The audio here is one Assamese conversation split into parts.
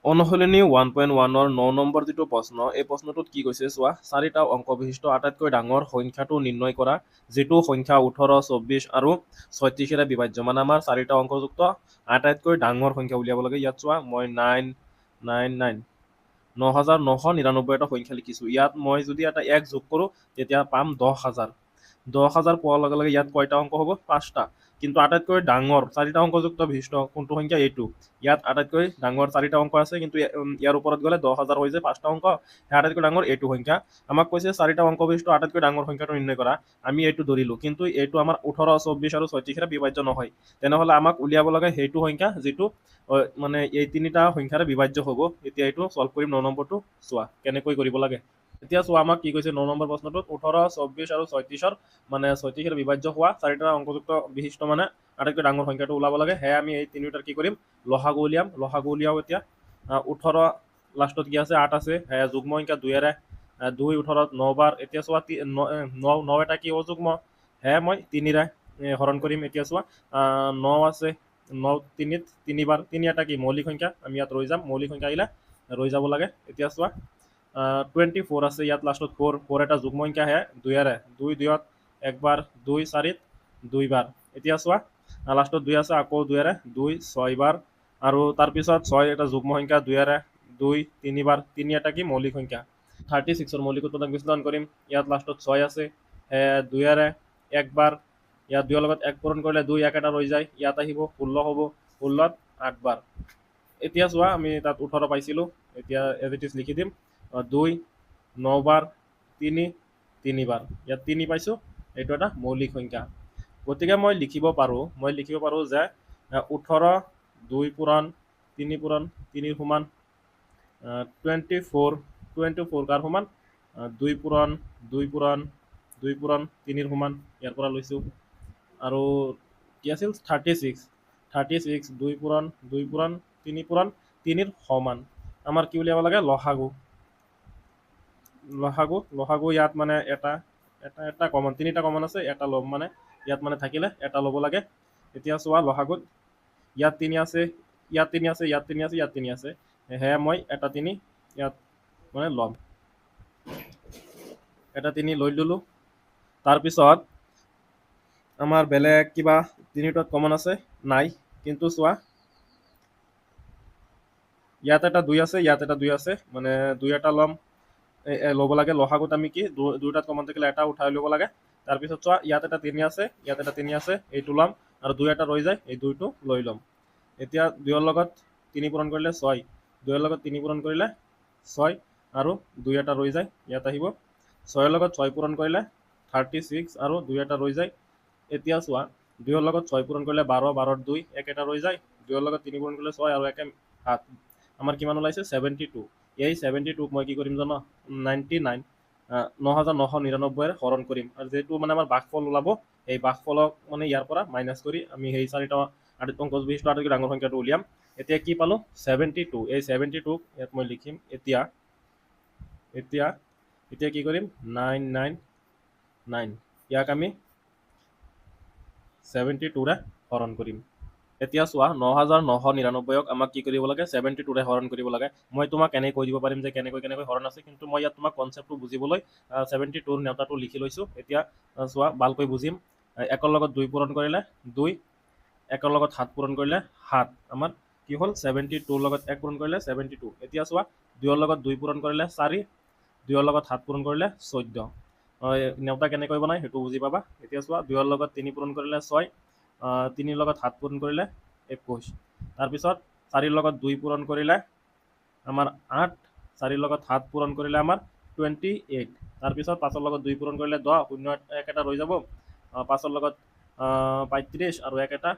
অনুশীলনী 1.1ৰ 9 নম্বৰ যিটো প্ৰশ্ন, এই প্ৰশ্নটোত কি কৈছে চোৱা। চাৰিটা অংক বিশিষ্ট আটাইতকৈ ডাঙৰ সংখ্যাটো নিৰ্ণয় কৰা, যিটো সংখ্যা 18, 24 আৰু 36ৰে বিভাজ্য। মানে আমাৰ চাৰিটা অংকযুক্ত আটাইতকৈ ডাঙৰ সংখ্যা উলিয়াব লাগে। ইয়াত চোৱা, মই 9 9 9 9999 এটা সংখ্যা লিখিছোঁ। ইয়াত মই যদি এটা 1 যোগ কৰোঁ, তেতিয়া পাম 10,000। 10,000 পোৱাৰ লগে লগে ইয়াত কয়টা অংক হ'ব? পাঁচটা। কিন্তু আটাইতকৈ ডাঙৰ চাৰিটা অংকযুক্ত বিশিষ্ট কোনটো সংখ্যা? এইটো। ইয়াত আটাইতকৈ ডাঙৰ চাৰিটা অংক আছে, কিন্তু ইয়াৰ ওপৰত গ'লে 10,000 হৈ যায়, পাঁচটা অংক। সেই আটাইতকৈ ডাঙৰ এইটো সংখ্যা। আমাক কৈছে চাৰিটা অংক বিশিষ্ট আটাইতকৈ ডাঙৰ সংখ্যাটো নিৰ্ণয় কৰা। আমি এইটো ধৰিলোঁ, কিন্তু এইটো আমাৰ 18, 24 আৰু 36ৰে বিভাজ্য নহয়। তেনেহ'লে আমাক উলিয়াব লাগে সেইটো সংখ্যা যিটো মানে এই তিনিটা সংখ্যাৰে বিভাজ্য হ'ব। এতিয়া এইটো ছল্ভ কৰিম, 9 নম্বৰটো। চোৱা কেনেকৈ কৰিব লাগে। এতিয়া চোৱা, আমাক কি কৈছে 9 নম্বৰ প্ৰশ্নটোত? 18, 24 আৰু 36ৰ, মানে 36ৰ বিভাজ্য হোৱা চাৰিটা অংকযুক্ত বিশিষ্ট মানে আটাইতকৈ ডাঙৰ সংখ্যাটো ওলাব লাগে। সেয়া আমি এই তিনিওটাৰ কি কৰিম? লসাগু উলিয়াম। লসাগু উলিয়াওঁ। এতিয়া 18 লাষ্টত কি আছে? 8 আছে। সেয়া যুগ্ম সংখ্যা, দুয়েৰে দুই 18ত 9 বাৰ। এতিয়া চোৱা, ন ন এটা কি? অযুগ্ম। সেয়া মই তিনিৰে হৰণ কৰিম। এতিয়া চোৱা, ন আছে, ন তিনিত তিনিবাৰ। তিনি এটা কি? মৌলিক সংখ্যা। আমি ইয়াত ৰৈ যাম। মৌলিক সংখ্যা আহিলে ৰৈ যাব লাগে। এতিয়া চোৱা, 24 আছে ইয়াত লাষ্টত ফ'ৰ। ফ'ৰ এটা যুগ্ম সংখ্যা। হে দুয়েৰে দুই দুয়ত একবাৰ, দুই চাৰিত দুইবাৰ। এতিয়া চোৱা, লাষ্টত দুই আছে, আকৌ দুয়েৰে দুই ছয়বাৰ। আৰু তাৰপিছত ছয় এটা যুগ্ম সংখ্যা, দুয়েৰে দুই তিনিবাৰ। তিনি এটা কি? মৌলিক সংখ্যা। 36ৰ মৌলিক উৎপাদক বিশ্লেষণ কৰিম। ইয়াত লাষ্টত ছয় আছে, দুয়েৰে একবাৰ। ইয়াত দুইৰ লগত এক পূৰণ কৰিলে দুই, এক এটা ৰৈ যায়। ইয়াত আহিব 16 হ'ব, 16ত আঠবাৰ। এতিয়া চোৱা, আমি তাত 18 পাইছিলোঁ। এতিয়া এজ it is লিখি দিম। দুই নবাৰ, তিনি তিনিবাৰ। ইয়াত তিনি পাইছোঁ, এইটো এটা মৌলিক সংখ্যা। গতিকে মই লিখিব পাৰোঁ যে 18 দুই পূৰণ তিনি পূৰণ তিনিৰ সমান 24। 24 কাৰ সমান? দুই পূৰণ দুই পূৰণ দুই পূৰণ তিনিৰ সমান, ইয়াৰ পৰা লৈছোঁ। আৰু কি আছিল? 36। 36 দুই পূৰণ দুই পূৰণ তিনি পূৰণ তিনিৰ সমান। আমাৰ কি উলিয়াব লাগে? লসাগু। লসাগু ইয়াত মানে এটা এটা এটা কমন, তিনিটা কমন আছে, এটা ল'ম। মানে ইয়াত মানে থাকিলে এটা ল'ব লাগে। এতিয়া চোৱা, লসাগুত ইয়াত তিনি আছে, ইয়াত তিনি আছে, ইয়াত তিনি আছে, ইয়াত তিনি আছে। সেয়া মই এটা তিনি ইয়াত মানে ল'ম। এটা তিনি লৈ ল'লোঁ। তাৰপিছত আমাৰ বেলেগ কিবা তিনিটাত কমন আছে? নাই। কিন্তু চোৱা, ইয়াত এটা দুই আছে, ইয়াত এটা দুই আছে, মানে দুই এটা ল'ম, ল'ব লাগে। লসাগুত আমি কি দুয়োটাত কমন থাকিলে এটা উঠাই ল'ব লাগে। তাৰপিছত চোৱা, ইয়াত এটা তিনি আছে, ইয়াত এটা তিনি আছে, এইটো ল'ম আৰু দুই এটা ৰৈ যায়, এই দুইটো লৈ ল'ম। এতিয়া দুইৰ লগত তিনি পূৰণ কৰিলে ছয়, দুইৰ লগত তিনি পূৰণ কৰিলে ছয় আৰু দুই এটা ৰৈ যায়, ইয়াত আহিব। ছয়ৰ লগত ছয় পূৰণ কৰিলে 36 আৰু দুই এটা ৰৈ যায়। এতিয়া চোৱা, দুইৰ লগত ছয় পূৰণ কৰিলে 12, 12ৰ দুই, এক এটা ৰৈ যায়। দুইৰ লগত তিনি পূৰণ কৰিলে ছয় আৰু একে সাত। আমাৰ কিমান ওলাইছে? 72। এই 72ক মই কি কৰিম জানো? 99, 9999ৰে হৰণ কৰিম আৰু যিটো মানে আমাৰ ভাগফল ওলাব, সেই ভাগফলক মানে ইয়াৰ পৰা মাইনাছ কৰি আমি সেই চাৰিটা অংক বিশিষ্ট আটাইতকৈ ডাঙৰ সংখ্যাটো উলিয়াম। এতিয়া কি পালোঁ? 72। এই 72ক ইয়াত মই লিখিম। এতিয়া কি কৰিম? 999, ইয়াক আমি 72ৰে হৰণ কৰিম। এতিয়া চোৱা, 9999ক আমাক কি কৰিব লাগে? 72ৰে হৰণ কৰিব লাগে। মই তোমাক এনেই কৈ দিব পাৰিম যে কেনেকৈ কেনেকৈ হৰণ আছে, কিন্তু মই ইয়াত তোমাক কনচেপ্টটো বুজিবলৈ 72ৰ নেওতাটো লিখি লৈছোঁ। এতিয়া চোৱা, ভালকৈ বুজিম। একৰ লগত দুই পূৰণ কৰিলে দুই, একৰ লগত সাত পূৰণ কৰিলে সাত। আমাৰ কি হ'ল? 72ৰ লগত এক পূৰণ কৰিলে 72। এতিয়া চোৱা, দুইৰ লগত দুই পূৰণ কৰিলে চাৰি, দুইৰ লগত সাত পূৰণ কৰিলে 14। নেওতা কেনেকৈ বনায় সেইটো বুজি পাবা। এতিয়া চোৱা, দুইৰ লগত তিনি পূৰণ কৰিলে ছয়, তিনিৰ লগত সাত পূৰণ কৰিলে 21। তাৰপিছত চাৰিৰ লগত দুই পূৰণ কৰিলে আমাৰ আঠ, চাৰিৰ লগত সাত পূৰণ কৰিলে আমাৰ 28। তাৰপিছত পাঁচৰ লগত দুই পূৰণ কৰিলে 10, শূন্য এক এটা ৰৈ যাব। পাঁচৰ লগত 35 আৰু এক এটা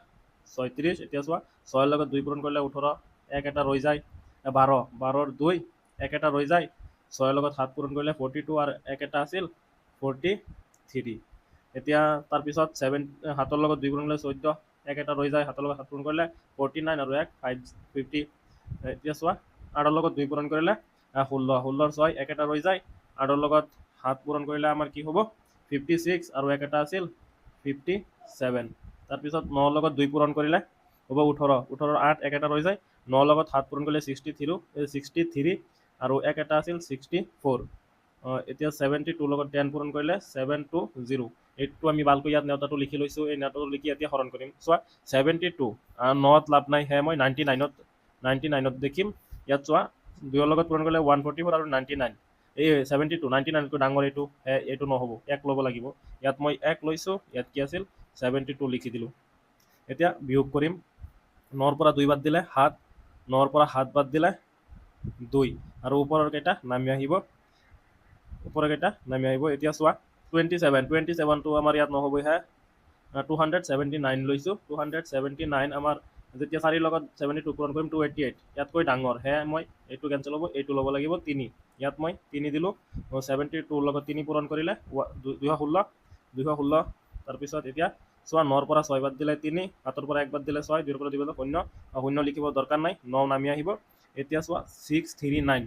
36। এতিয়া চোৱা, ছয়ৰ লগত দুই পূৰণ কৰিলে 18, এক এটা ৰৈ যায়, 12, 12ৰ দুই, এক এটা ৰৈ যায়। ছয়ৰ লগত সাত পূৰণ কৰিলে 42 আৰু এক এটা আছিল 43। এতিয়া তাৰপিছত ছেভেন, সাতৰ লগত দুই পূৰণ কৰিলে 14, এক এটা ৰৈ যায়। সাতৰ লগত সাত পূৰণ কৰিলে 49 আৰু এক ফাইভ, 50। এতিয়া চোৱা, আঠৰ লগত দুই পূৰণ কৰিলে 16, 16ৰ ছয়, এক এটা ৰৈ যায়। আঠৰ লগত সাত পূৰণ কৰিলে আমাৰ কি হ'ব? 56 আৰু এক এটা আছিল 57। তাৰপিছত নৰ লগত দুই পূৰণ কৰিলে হ'ব 18, 18ৰ আঠ, এক এটা ৰৈ যায়। ন লগত 7 পূৰণ কৰিলে 63 আৰু এক এটা আছিল 64। এতিয়া 72 লগত 10 পূৰণ কৰিলে 720। এইটো আমি ভালকৈ ইয়াত নেওতাটো লিখি লৈছোঁ। এই নেওতাটো লিখি এতিয়া হৰণ কৰিম। চোৱা 72 নত লাভ নাই, সেয়ে মই 99ত দেখিম। ইয়াত চোৱা 2ৰ লগত পূৰণ কৰিলে 144 আৰু 99, এই 72 99তকৈ ডাঙৰ এইটো, এইটো নহ'ব, 1 ল'ব লাগিব। ইয়াত মই 1 লৈছোঁ, ইয়াত কি আছিল 72 লিখি দিলোঁ। এতিয়া বিয়োগ কৰিম, 9ৰ পৰা 2 বাদ দিলে 7, 9ৰ পৰা 7 বাদ দিলে 2 আৰু ওপৰৰ কেইটা নামি আহিব, ওপৰৰ কেইটা নামি আহিব। এতিয়া চোৱা 27টো আমাৰ ইয়াত নহ'বই, হে 279 লৈছোঁ। 279 আমাৰ যেতিয়া 4ৰ লগত 72 পূৰণ কৰিম 288, ইয়াতকৈ ডাঙৰ, হে মই এইটো কেঞ্চেল হ'ব, এইটো ল'ব লাগিব 3। ইয়াত মই 3 দিলোঁ, 72ৰ লগত 3 পূৰণ কৰিলে 216, 216। তাৰপিছত এতিয়া চোৱা 9ৰ পৰা 6 বাদ দিলে 3, 7ৰ পৰা 1 বাদ দিলে 6, 2ৰ পৰা 2 বাদ দিলে 0, 0 লিখিব দৰকাৰ নাই, 9 নামি আহিব। এতিয়া চোৱা 639,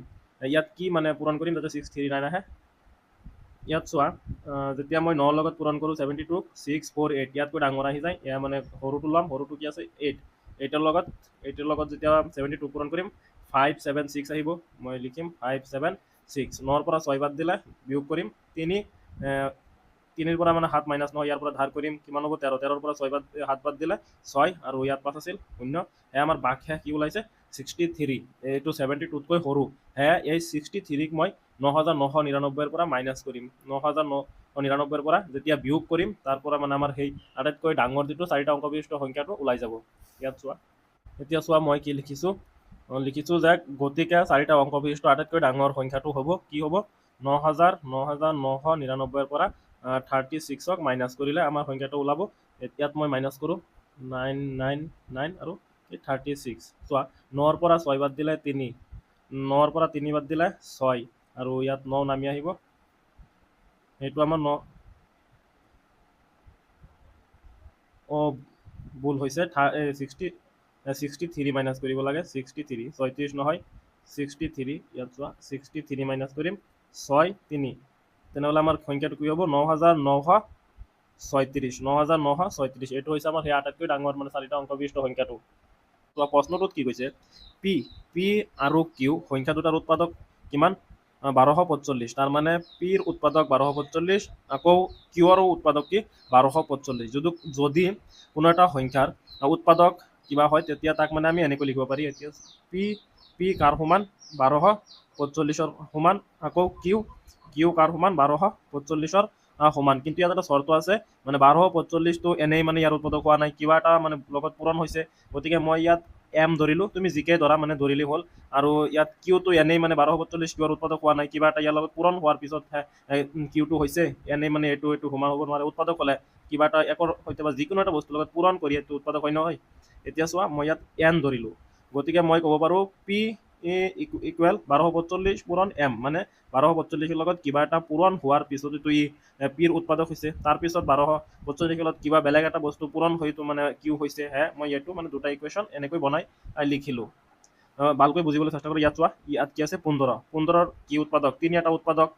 ইয়াত কি মানে পূৰণ কৰিম যাতে 639 আহে। ইয়াত চোৱা যেতিয়া মই 9ৰ লগত পূৰণ কৰোঁ 72, 648, ইয়াতকৈ ডাঙৰ আহি যায়। এয়া মানে সৰুটো ল'ম, সৰুটো কি আছে 8, 8ৰ লগত যেতিয়া 72 পূৰণ কৰিম 576 আহিব। মই লিখিম 576। 9ৰ পৰা 6 বাদ দিলে বিয়োগ কৰিম 3, 3ৰ পৰা মানে 7 মাইনাছ নহয়, ইয়াৰ পৰা ধাৰ কৰিম কিমান হ'ব 13, 13ৰ পৰা 6 বাদ 7 বাদ দিলে 6 আৰু ইয়াত 5 আছিল 0। সেয়া আমাৰ বাকশেষ কি ওলাইছে 63, এইটো 72তকৈ সৰু। সেয়া এই 63ক মই 9999ৰ পৰা মাইনাছ কৰিম। 9999ৰ পৰা যেতিয়া বিয়োগ কৰিম তাৰ পৰা মানে আমাৰ সেই আটাইতকৈ ডাঙৰ যিটো চাৰিটা অংক বিশিষ্ট সংখ্যাটো ওলাই যাব। ইয়াত চোৱা, এতিয়া চোৱা মই কি লিখিছোঁ, লিখিছোঁ যে গতিকে চাৰিটা অংক বিশিষ্ট আটাইতকৈ ডাঙৰ সংখ্যাটো হ'ব কি হ'ব 999999ৰ পৰা 36ক মাইনাছ কৰিলে আমাৰ সংখ্যাটো ওলাব। ইয়াত মই মাইনাছ কৰোঁ 999 আৰু 36। চোৱা 9ৰ পৰা 6 বাদ দিলে 3, 9ৰ পৰা 3 বাদ দিলে 6 আৰু ইয়াত 9 নামি আহিব। সেইটো আমাৰ 9, ভুল হৈছে, 63 মাইনাছ কৰিব লাগে, 63 36 নহয় 63। ইয়াত চোৱা 63 মাইনাছ কৰিম 6 3, তেনেহ'লে আমাৰ সংখ্যাটো কি হ'ব 9936, 9936। এইটো হৈছে আমাৰ সেই আটাইতকৈ ডাঙৰ মানে চাৰিটা অংক বিশিষ্ট সংখ্যাটো। তো প্ৰশ্নটোত কি কৈছে, পি পি আৰু কিউ সংখ্যা দুটাৰ উৎপাদক কিমান 1245, তাৰ মানে পিৰ উৎপাদক 1245, আকৌ কিউৰো উৎপাদক কি 1245। যদি কোনো এটা সংখ্যাৰ উৎপাদক কিবা হয় তেতিয়া তাক মানে আমি এনেকৈ লিখিব পাৰি। এতিয়া পি পি কাৰ সমান 1245ৰ সমান, আকৌ কিউ কিউ কাৰ সমান 1245ৰ সমান। কিন্তু ইয়াত এটা চৰ্ত আছে, মানে 1245টো এনেই মানে ইয়াৰ উৎপাদক হোৱা নাই, কিবা এটা মানে লগত পূৰণ হৈছে। গতিকে মই ইয়াত এম ধৰিলোঁ, তুমি জিকে ধৰা মানে ধৰিলেই হ'ল। আৰু ইয়াত কিউটো এনেই মানে 1245 কিউৰ উৎপাদক হোৱা নাই, কিবা এটা ইয়াৰ লগত পূৰণ হোৱাৰ পিছত কিউটো হৈছে, এনেই মানে এইটো এইটো সমান হ'ব নোৱাৰে। উৎপাদক হ'লে কিবা এটা একৰ সৈতে বা যিকোনো এটা বস্তুৰ লগত পূৰণ কৰি এইটো উৎপাদক হয় নহয়। এতিয়া চোৱা মই ইয়াত এন ধৰিলোঁ, গতিকে মই ক'ব পাৰোঁ পি ইকুৱেল 1245 পূৰণ এম, মানে 1245ৰ লগত কিবা এটা পূৰণ হোৱাৰ পিছত এইটো ই পিৰ উৎপাদক হৈছে, তাৰপিছত 1245ৰ লগত কিবা বেলেগ এটা বস্তু পূৰণ হৈ মানে কিউ হৈছে। হে মই এইটো মানে দুটা ইকুৱেশ্যন এনেকৈ বনাই লিখিলোঁ। ভালকৈ বুজিবলৈ চেষ্টা কৰোঁ। ইয়াত চোৱা ইয়াত কি আছে 15, 15ৰ কি উৎপাদক 3 এটা উৎপাদক,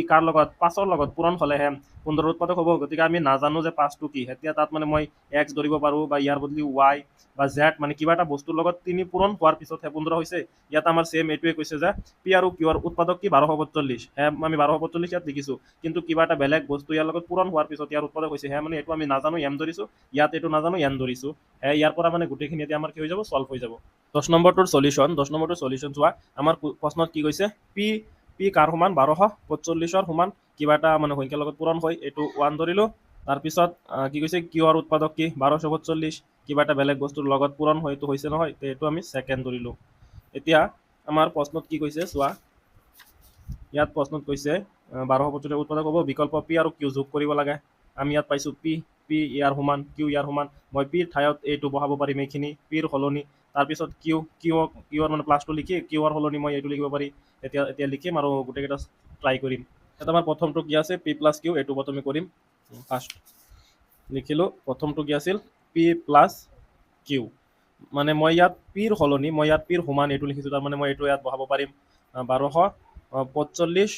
ই কাৰ লগত 5ৰ লগত পূৰণ হ'লেহে 15 উৎপাদক হ'ব। গতিকে আমি নাজানো যে 5টো কি, এতিয়া তাত মানে মই এক্স ধৰিব পাৰোঁ বা ইয়াৰ বদলি ৱাই বা জেড, মানে কিবা এটা বস্তুৰ লগত 3 পূৰণ হোৱাৰ পিছতহে 15 হৈছে। ইয়াত আমাৰ ছেম এইটোৱে কৈছে যে পি আৰু কিউৰ উৎপাদক কি 1245, হে আমি 1245 ইয়াত লিখিছোঁ, কিন্তু কিবা এটা বেলেগ বস্তু ইয়াৰ লগত পূৰণ হোৱাৰ পিছত ইয়াৰ উৎপাদক হৈছে। হে মানে এইটো আমি নাজানো এম ধৰিছোঁ, ইয়াত এইটো নাজানো এন ধৰিছোঁ। হে ইয়াৰ পৰা মানে গোটেইখিনি এতিয়া আমাৰ কি হৈ যাব, ছল্ভ হৈ যাব। 10 নম্বৰটোৰ চলিউশ্যন, 10 নম্বৰটোৰ চলিউশ্যন চোৱা আমাৰ প্ৰশ্নত কি কৈছে, পি পি কাৰ সমান 1245ৰ সমান কিবা এটা মানে সংখ্যাৰ লগত পূৰণ হয়, এইটো 1 ধৰিলোঁ। তাৰপিছত কি কৈছে কিউৰ উৎপাদক কি 1245, কিবা এটা বেলেগ বস্তুৰ লগত পূৰণ হয়, এইটো হৈছে নহয়, এইটো আমি ছেকেণ্ড ধৰিলোঁ। এতিয়া আমাৰ প্ৰশ্নত কি কৈছে চোৱা, ইয়াত প্ৰশ্নত কৈছে 1245 উৎপাদক হ'ব, বিকল্প পি আৰু কিউ যোগ কৰিব লাগে। আমি ইয়াত পাইছোঁ পি পি ইয়াৰ সমান কিউ ইয়াৰ সমান, মই পিৰ ঠাইত এইটো বহাব পাৰিম এইখিনি পিৰ সলনি, তাৰপিছত কিউ কিউ কিউৰ মানে প্লাছটো লিখি কিউৰ সলনি মই এইটো লিখিব পাৰি। এতিয়া এতিয়া লিখিম আৰু গোটেইকেইটা ট্ৰাই কৰিম। ইয়াত আমাৰ প্ৰথমটো কি আছে পি প্লাছ কিউ, এইটো প্ৰথমে কৰিম। ফাৰ্ষ্ট লিখিলোঁ প্ৰথমটো কি আছিল পি প্লাছ কিউ, মানে মই ইয়াত পিৰ সলনি মই ইয়াত পিৰ সমান এইটো লিখিছোঁ, তাৰমানে মই এইটো ইয়াত বহাব পাৰিম 1245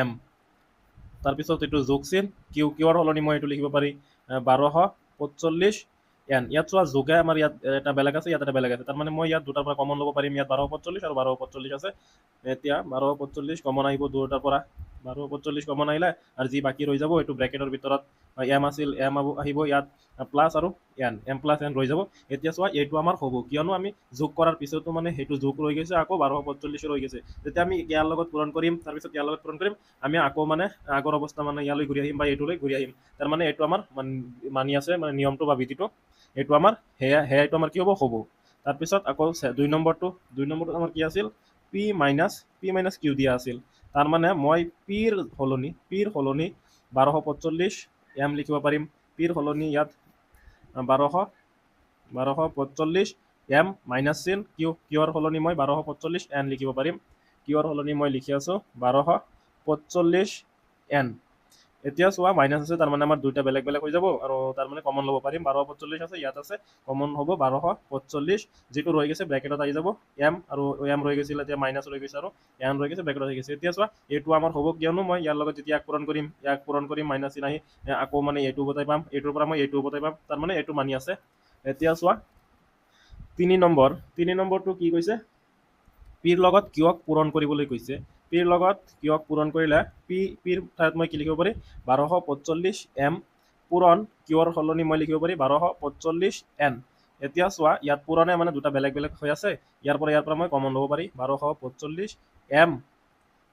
এম, তাৰপিছত এইটো যোগ চিন কিউ কিউৰ সলনি মই এইটো লিখিব পাৰি 1245 এন। ইয়াত চোৱা যোগে আমাৰ ইয়াত এটা বেলেগ আছে, ইয়াত এটা বেলেগ আছে, তাৰমানে মই ইয়াত দুটাৰ পৰা কমন ল'ব পাৰিম। ইয়াত 1245 আৰু 1245 আছে। এতিয়া 1245 কমন আহিব দুয়োটাৰ পৰা, 1245 কমন আহিলে আৰু যি বাকী ৰৈ যাব এইটো ব্ৰেকেটৰ ভিতৰত এম আছিল, এম আহিব ইয়াত প্লাছ আৰু এন, এম প্লাছ এন ৰৈ যাব। এতিয়া চোৱা এইটো আমাৰ হ'ব, কিয়নো আমি যোগ কৰাৰ পিছতো মানে সেইটো যোগ ৰৈ গৈছে, আকৌ 1245 ৰৈ গৈছে। যেতিয়া আমি ইয়াৰ লগত পূৰণ কৰিম, তাৰপিছত ইয়াৰ লগত পূৰণ কৰিম, আমি আকৌ মানে আগৰ অৱস্থা মানে ইয়ালৈ ঘূৰি আহিম বা এইটোলৈ ঘূৰি আহিম। তাৰমানে এইটো আমাৰ মানি আছে, মানে নিয়মটো বা বিধিটো এইটো আমাৰ সেয়া এইটো আমাৰ কি হ'ব হ'ব। তাৰপিছত আকৌ দুই নম্বৰটো আমাৰ কি আছিল, পি মাইনাছ কিউ দিয়া আছিল। তাৰমানে মই পিৰ সলনি 1245 এম লিখিব পাৰিম। পিৰ সলনি ইয়াত 1245 এম মাইনাছ চিন কিউ, কিউৰ সলনি মই 1245 এন লিখিব পাৰিম। কিউৰ সলনি মই লিখি আছোঁ 1245 এন। এতিয়া চোৱা মাইনাছ আছে, তাৰমানে আমাৰ দুইটা বেলেগ বেলেগ হৈ যাব আৰু তাৰমানে কমন ল'ব পাৰিম। 1245 আছে, ইয়াত আছে, কমন হ'ব 1245, যিটো ৰৈ গৈছে ব্ৰেকেটত আহি যাব এম, আৰু এম ৰৈ গৈছিল, এতিয়া মাইনাছ ৰৈ গৈছে আৰু এন ৰৈ গৈছে, ব্ৰেকেটত আহি গৈছে। এতিয়া চোৱা এইটো আমাৰ হ'ব, কিয়নো মই ইয়াৰ লগত যেতিয়া ইয়াক পূৰণ কৰিম, ইয়াক পূৰণ কৰিম মাইনাছ চিন আহি আকৌ মানে এইটো বতাই পাম, এইটোৰ পৰা মই এইটো বতাই পাম, তাৰমানে এইটো মানি আছে। এতিয়া চোৱা তিনি নম্বৰটো কি কৈছে, পিৰ লগত কিউক পূৰণ কৰিবলৈ কৈছে। পিৰ লগত কিউক পূৰণ কৰিলে পিৰ ঠাইত মই কি লিখিব পাৰি, 1245 এম পূৰণ কিউৰ সলনি মই লিখিব পাৰি 1245 এন। এতিয়া চোৱা ইয়াত পূৰণে মানে দুটা বেলেগ বেলেগ হৈ আছে, ইয়াৰ পৰা মই কমন ল'ব পাৰি 1245 এম,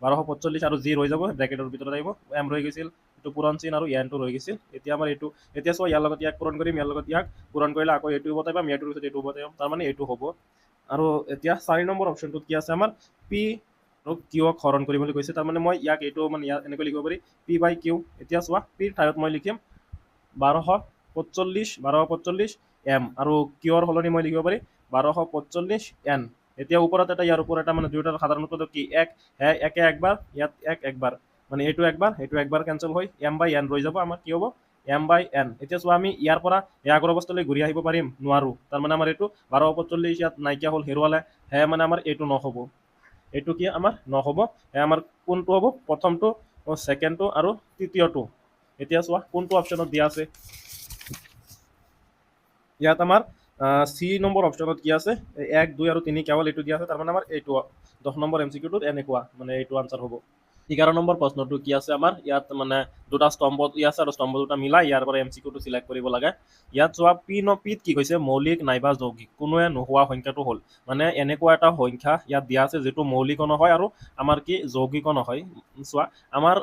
1245 আৰু যি ৰৈ যাব ব্ৰেকেটৰ ভিতৰত আহিব, এম ৰৈ গৈছিল, এইটো পূৰণ চিন আৰু এনটো ৰৈ গৈছিল। এতিয়া আমাৰ এইটো, এতিয়া চোৱা ইয়াৰ লগত ইয়াক পূৰণ কৰিম, ইয়াৰ লগত ইয়াক পূৰণ কৰিলে আকৌ এইটো বতাই পাম, এইটোৰ পিছত এইটো বতাই পাম, তাৰমানে এইটো হ'ব। আৰু এতিয়া 4 নম্বৰ অপশ্যনটোত কি আছে আমাৰ, পি আৰু কিউক হৰণ কৰিবলৈ কৈছে। তাৰমানে মই ইয়াক এইটো মানে ইয়াত এনেকৈ লিখিব পাৰি পি বাই কিউ। এতিয়া চোৱা পিৰ ঠাইত মই লিখিম 1245 এম আৰু কিউৰ সলনি মই লিখিব পাৰি 1245 এন। এতিয়া ওপৰত এটা ইয়াৰ ওপৰত এটা মানে দুয়োটাৰ সাধাৰণ উৎপাদক কি, এক, হে একে একবাৰ, ইয়াত এক একবাৰ, মানে এইটো একবাৰ এইটো একবাৰ কেঞ্চেল হৈ এম বাই এন ৰৈ যাব, আমাৰ কি হ'ব এম বাই এন। এতিয়া চোৱা আমি ইয়াৰ পৰা এই আগৰ অৱস্থালৈ ঘূৰি আহিব পাৰিম নোৱাৰোঁ, তাৰমানে আমাৰ এইটো 1245 ইয়াত নাইকিয়া হ'ল, হেৰুৱালে, হে মানে আমাৰ এইটো নহ'ব, এইটো কি আমাৰ নহ'ব, আমাৰ কোনটো হ'ব, প্ৰথমটো, ছেকেণ্ডটো আৰু তৃতীয়টো। এতিয়া চোৱা কোনটো অপশ্যনত দিয়া আছে, ইয়াত আমাৰ চি নম্বৰ অপশ্যনত কি আছে, 1 2 আৰু 3 কেৱল এইটো দিয়া আছে, তাৰমানে আমাৰ এইটো 10 নম্বৰ এম চি কিউটোত এনেকুৱা মানে এইটো আনচাৰ হ'ব। 11 নম্বৰ প্ৰশ্নটো কি আছে আমাৰ, ইয়াত মানে দুটা স্তম্ভ আছে আৰু স্তম্ভ দুটা মিলাই ইয়াৰ পৰা এম চি কিউটো চিলেক্ট কৰিব লাগে। ইয়াত চোৱা পি ন পিত কি কৈছে, মৌলিক নাইবা যৌগিক কোনোৱে নোহোৱা সংখ্যাটো হ'ল, মানে এনেকুৱা এটা সংখ্যা ইয়াত দিয়া আছে যিটো মৌলিকো নহয় আৰু আমাৰ কি যৌগিকো নহয়। চোৱা আমাৰ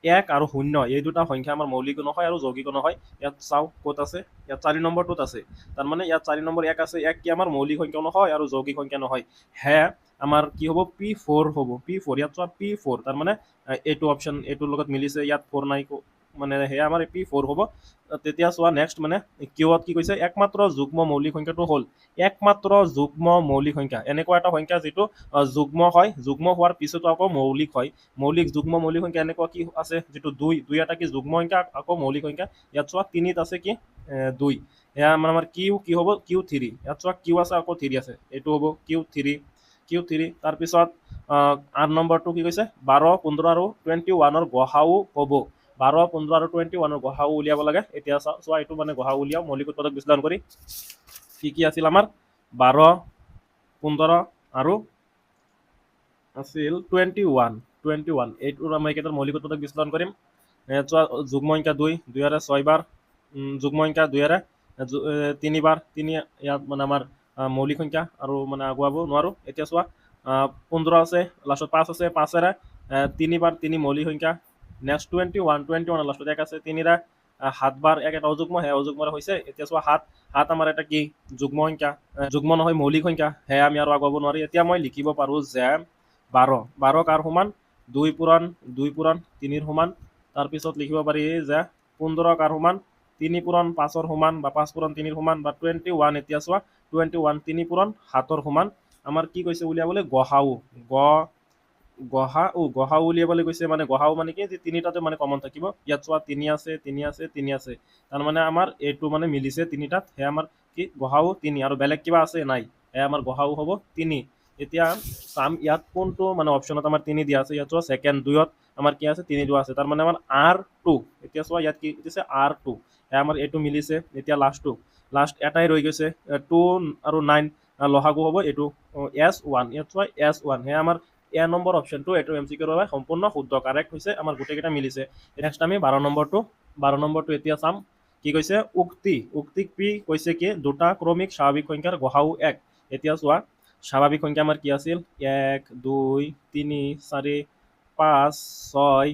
1 আৰু 0 এই দুটা সংখ্যা আমাৰ মৌলিকো নহয় আৰু যৌগিকো নহয়। ইয়াত চাওঁ ক'ত আছে, ইয়াত 4 নম্বৰটোত আছে, তাৰমানে ইয়াত 4 নম্বৰ 1 আছে, 1 কি আমাৰ মৌলিক সংখ্যাও নহয় আৰু যৌগিক সংখ্যা নহয়, হে আমাৰ কি হ'ব পি ফ'ৰ হ'ব, পি ফ'ৰ। ইয়াত চোৱা পি ফ'ৰ, তাৰমানে এইটো অপশ্যন এইটোৰ লগত মিলিছে, ইয়াত ফ'ৰ নাই, মানে সেয়া আমাৰ পি ফ'ৰ হ'ব। তেতিয়া চোৱা নেক্সট মানে কিউত কি কৈছে, একমাত্ৰ যুগ্ম মৌলিক সংখ্যাটো হ'ল, একমাত্ৰ যুগ্ম মৌলিক সংখ্যা এনেকুৱা এটা সংখ্যা যিটো যুগ্ম হয়, যুগ্ম হোৱাৰ পিছতো আকৌ মৌলিক হয়, মৌলিক যুগ্ম মৌলিক সংখ্যা এনেকুৱা কি আছে যিটো 2, 2 এটা কি যুগ্ম সংখ্যা আকৌ মৌলিক সংখ্যা। ইয়াত চোৱা 3ত আছে কি 2, এয়া মানে আমাৰ কিউ কি হ'ব, কিউ থ্ৰী। ইয়াত চোৱা কিউ আছে আকৌ থ্ৰী আছে, এইটো হ'ব কিউ থ্ৰী, কিউ থ্ৰী। তাৰপিছত 8 নম্বৰটো কি কৈছে, 12 15 আৰু 21ৰ গসাউ হ'ব, 12 15 আৰু 21ৰ গসাউ উলিয়াব লাগে। এতিয়া চোৱা এইটো মানে গসাউ উলিয়াওঁ, মৌলিক উৎপাদক বিশ্লেষণ কৰি কি কি আছিল আমাৰ, 12 15 আৰু আছিল 21, 21 এইটোৰ আমি এইকেইটাৰ মৌলিক উৎপাদক বিশ্লেষণ কৰিম। চোৱা যুগ্ম সংখ্যা 2, 2 6 বাৰ, যুগ্ম সংখ্যা 2 3 বাৰ, 3 ইয়াত মানে আমাৰ মৌলিক সংখ্যা আৰু মানে আগুৱাব নোৱাৰোঁ। এতিয়া চোৱা 15 আছে, লাষ্টত 5 আছে, 5 3 বাৰ 3 মৌলিক সংখ্যা। নেক্সট 21, 21 লাষ্টত 1 আছে, 3 7 বাৰ, 1 এটা অযুগ্ম, সেয়া অযুগ্মৰে হৈছে। এতিয়া চোৱা 7, 7 আমাৰ এটা কি যুগ্ম সংখ্যা, যুগ্ম নহয় মৌলিক সংখ্যা, সেয়া আমি আৰু আগুৱাব নোৱাৰি। এতিয়া মই লিখিব পাৰোঁ যে 12, 12 কাৰ সমান, 2 পূৰণ 2 পূৰণ 3ৰ সমান। তাৰপিছত লিখিব পাৰি যে 15 কাৰ সমান, 3 পূৰণ 5ৰ সমান বা 5 পূৰণ 3ৰ সমান বা 21। এতিয়া চোৱা 21 3 পূৰণ 7ৰ সমান। আমাৰ কি কৈছে উলিয়াবলৈ, গসাউ, গসাউ উলিয়াবলৈ কৈছে, মানে গসাউ মানে কি যে তিনিটাতে মানে কমন থাকিব। ইয়াত চোৱা 3 আছে, 3 আছে, 3 আছে, তাৰমানে আমাৰ এইটো মানে মিলিছে তিনিটাত, সেয়া আমাৰ কি গসাউ 3 আৰু বেলেগ কিবা আছে নাই, সেয়া আমাৰ গসাউ হ'ব 3। এতিয়া চাম ইয়াত কোনটো মানে অপশ্যনত আমাৰ 3 দিয়া আছে। ইয়াত চোৱা ছেকেণ্ড 2ত আমাৰ কি আছে, 3 দিয়া আছে, তাৰমানে আমাৰ আৰ টু। এতিয়া চোৱা ইয়াত কি দিছে, আৰ টু, সেয়া আমাৰ এইটো মিলিছে। এতিয়া লাষ্টটো, লাষ্ট এটাই ৰৈ গৈছে, 2 আৰু 9 লসাগু হ'ব এইটো এছ ওৱান। ইয়াত চোৱা এছ ওৱান, সেয়া আমাৰ এ নম্বৰ অপশ্যনটো এইটো এম চি কিউৰ বাবে সম্পূৰ্ণ শুদ্ধ, কাৰেক্ট হৈছে, আমাৰ গোটেইকেইটা মিলিছে। নেক্সট আমি 12 নম্বৰটো এতিয়া চাম। কি কৈছে, উক্তি, উক্তিক পি কৈছে কি দুটা ক্ৰমিক স্বাভাৱিক সংখ্যাৰ গসাগু 1। এতিয়া চোৱা স্বাভাৱিক সংখ্যা আমাৰ কি আছিল, 1 2 3 4 5 6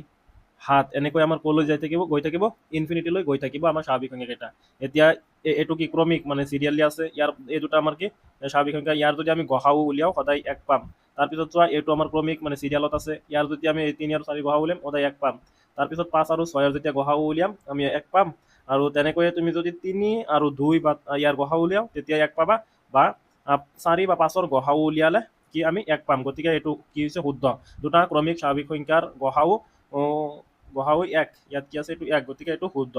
7, এনেকৈ আমাৰ ক'লৈ যাই থাকিব, গৈ থাকিব ইনফিনিটিলৈ গৈ থাকিব আমাৰ স্বাভাৱিক সংখ্যাকেইটা। এতিয়া এইটো কি ক্ৰমিক মানে চিৰিয়েলি আছে, ইয়াৰ এই দুটা আমাৰ কি স্বাভাৱিক সংখ্যা, ইয়াৰ যদি আমি গসাগু উলিয়াওঁ সদায় 1 পাম। তাৰপিছত চোৱা এইটো আমাৰ ক্ৰমিক মানে চিৰিয়েলত আছে, ইয়াৰ যদি আমি 3 আৰু 4 গসাগু উলিয়াম সদায় 1 পাম। তাৰপিছত 5 আৰু 6ৰ যেতিয়া গসাগু উলিয়াম আমি 1 পাম। আৰু তেনেকৈয়ে তুমি যদি 3 আৰু 2 বা ইয়াৰ গসাগু উলিয়াওঁ তেতিয়া 1 পাবা, বা 4 বা 5ৰ গসাগু উলিয়ালে কি আমি 1 পাম। গতিকে এইটো কি হৈছে শুদ্ধ, দুটা ক্ৰমিক স্বাভাৱিক সংখ্যাৰ গসাগু 1, ইয়াত কি আছে এইটো 1, গতিকে এইটো শুদ্ধ।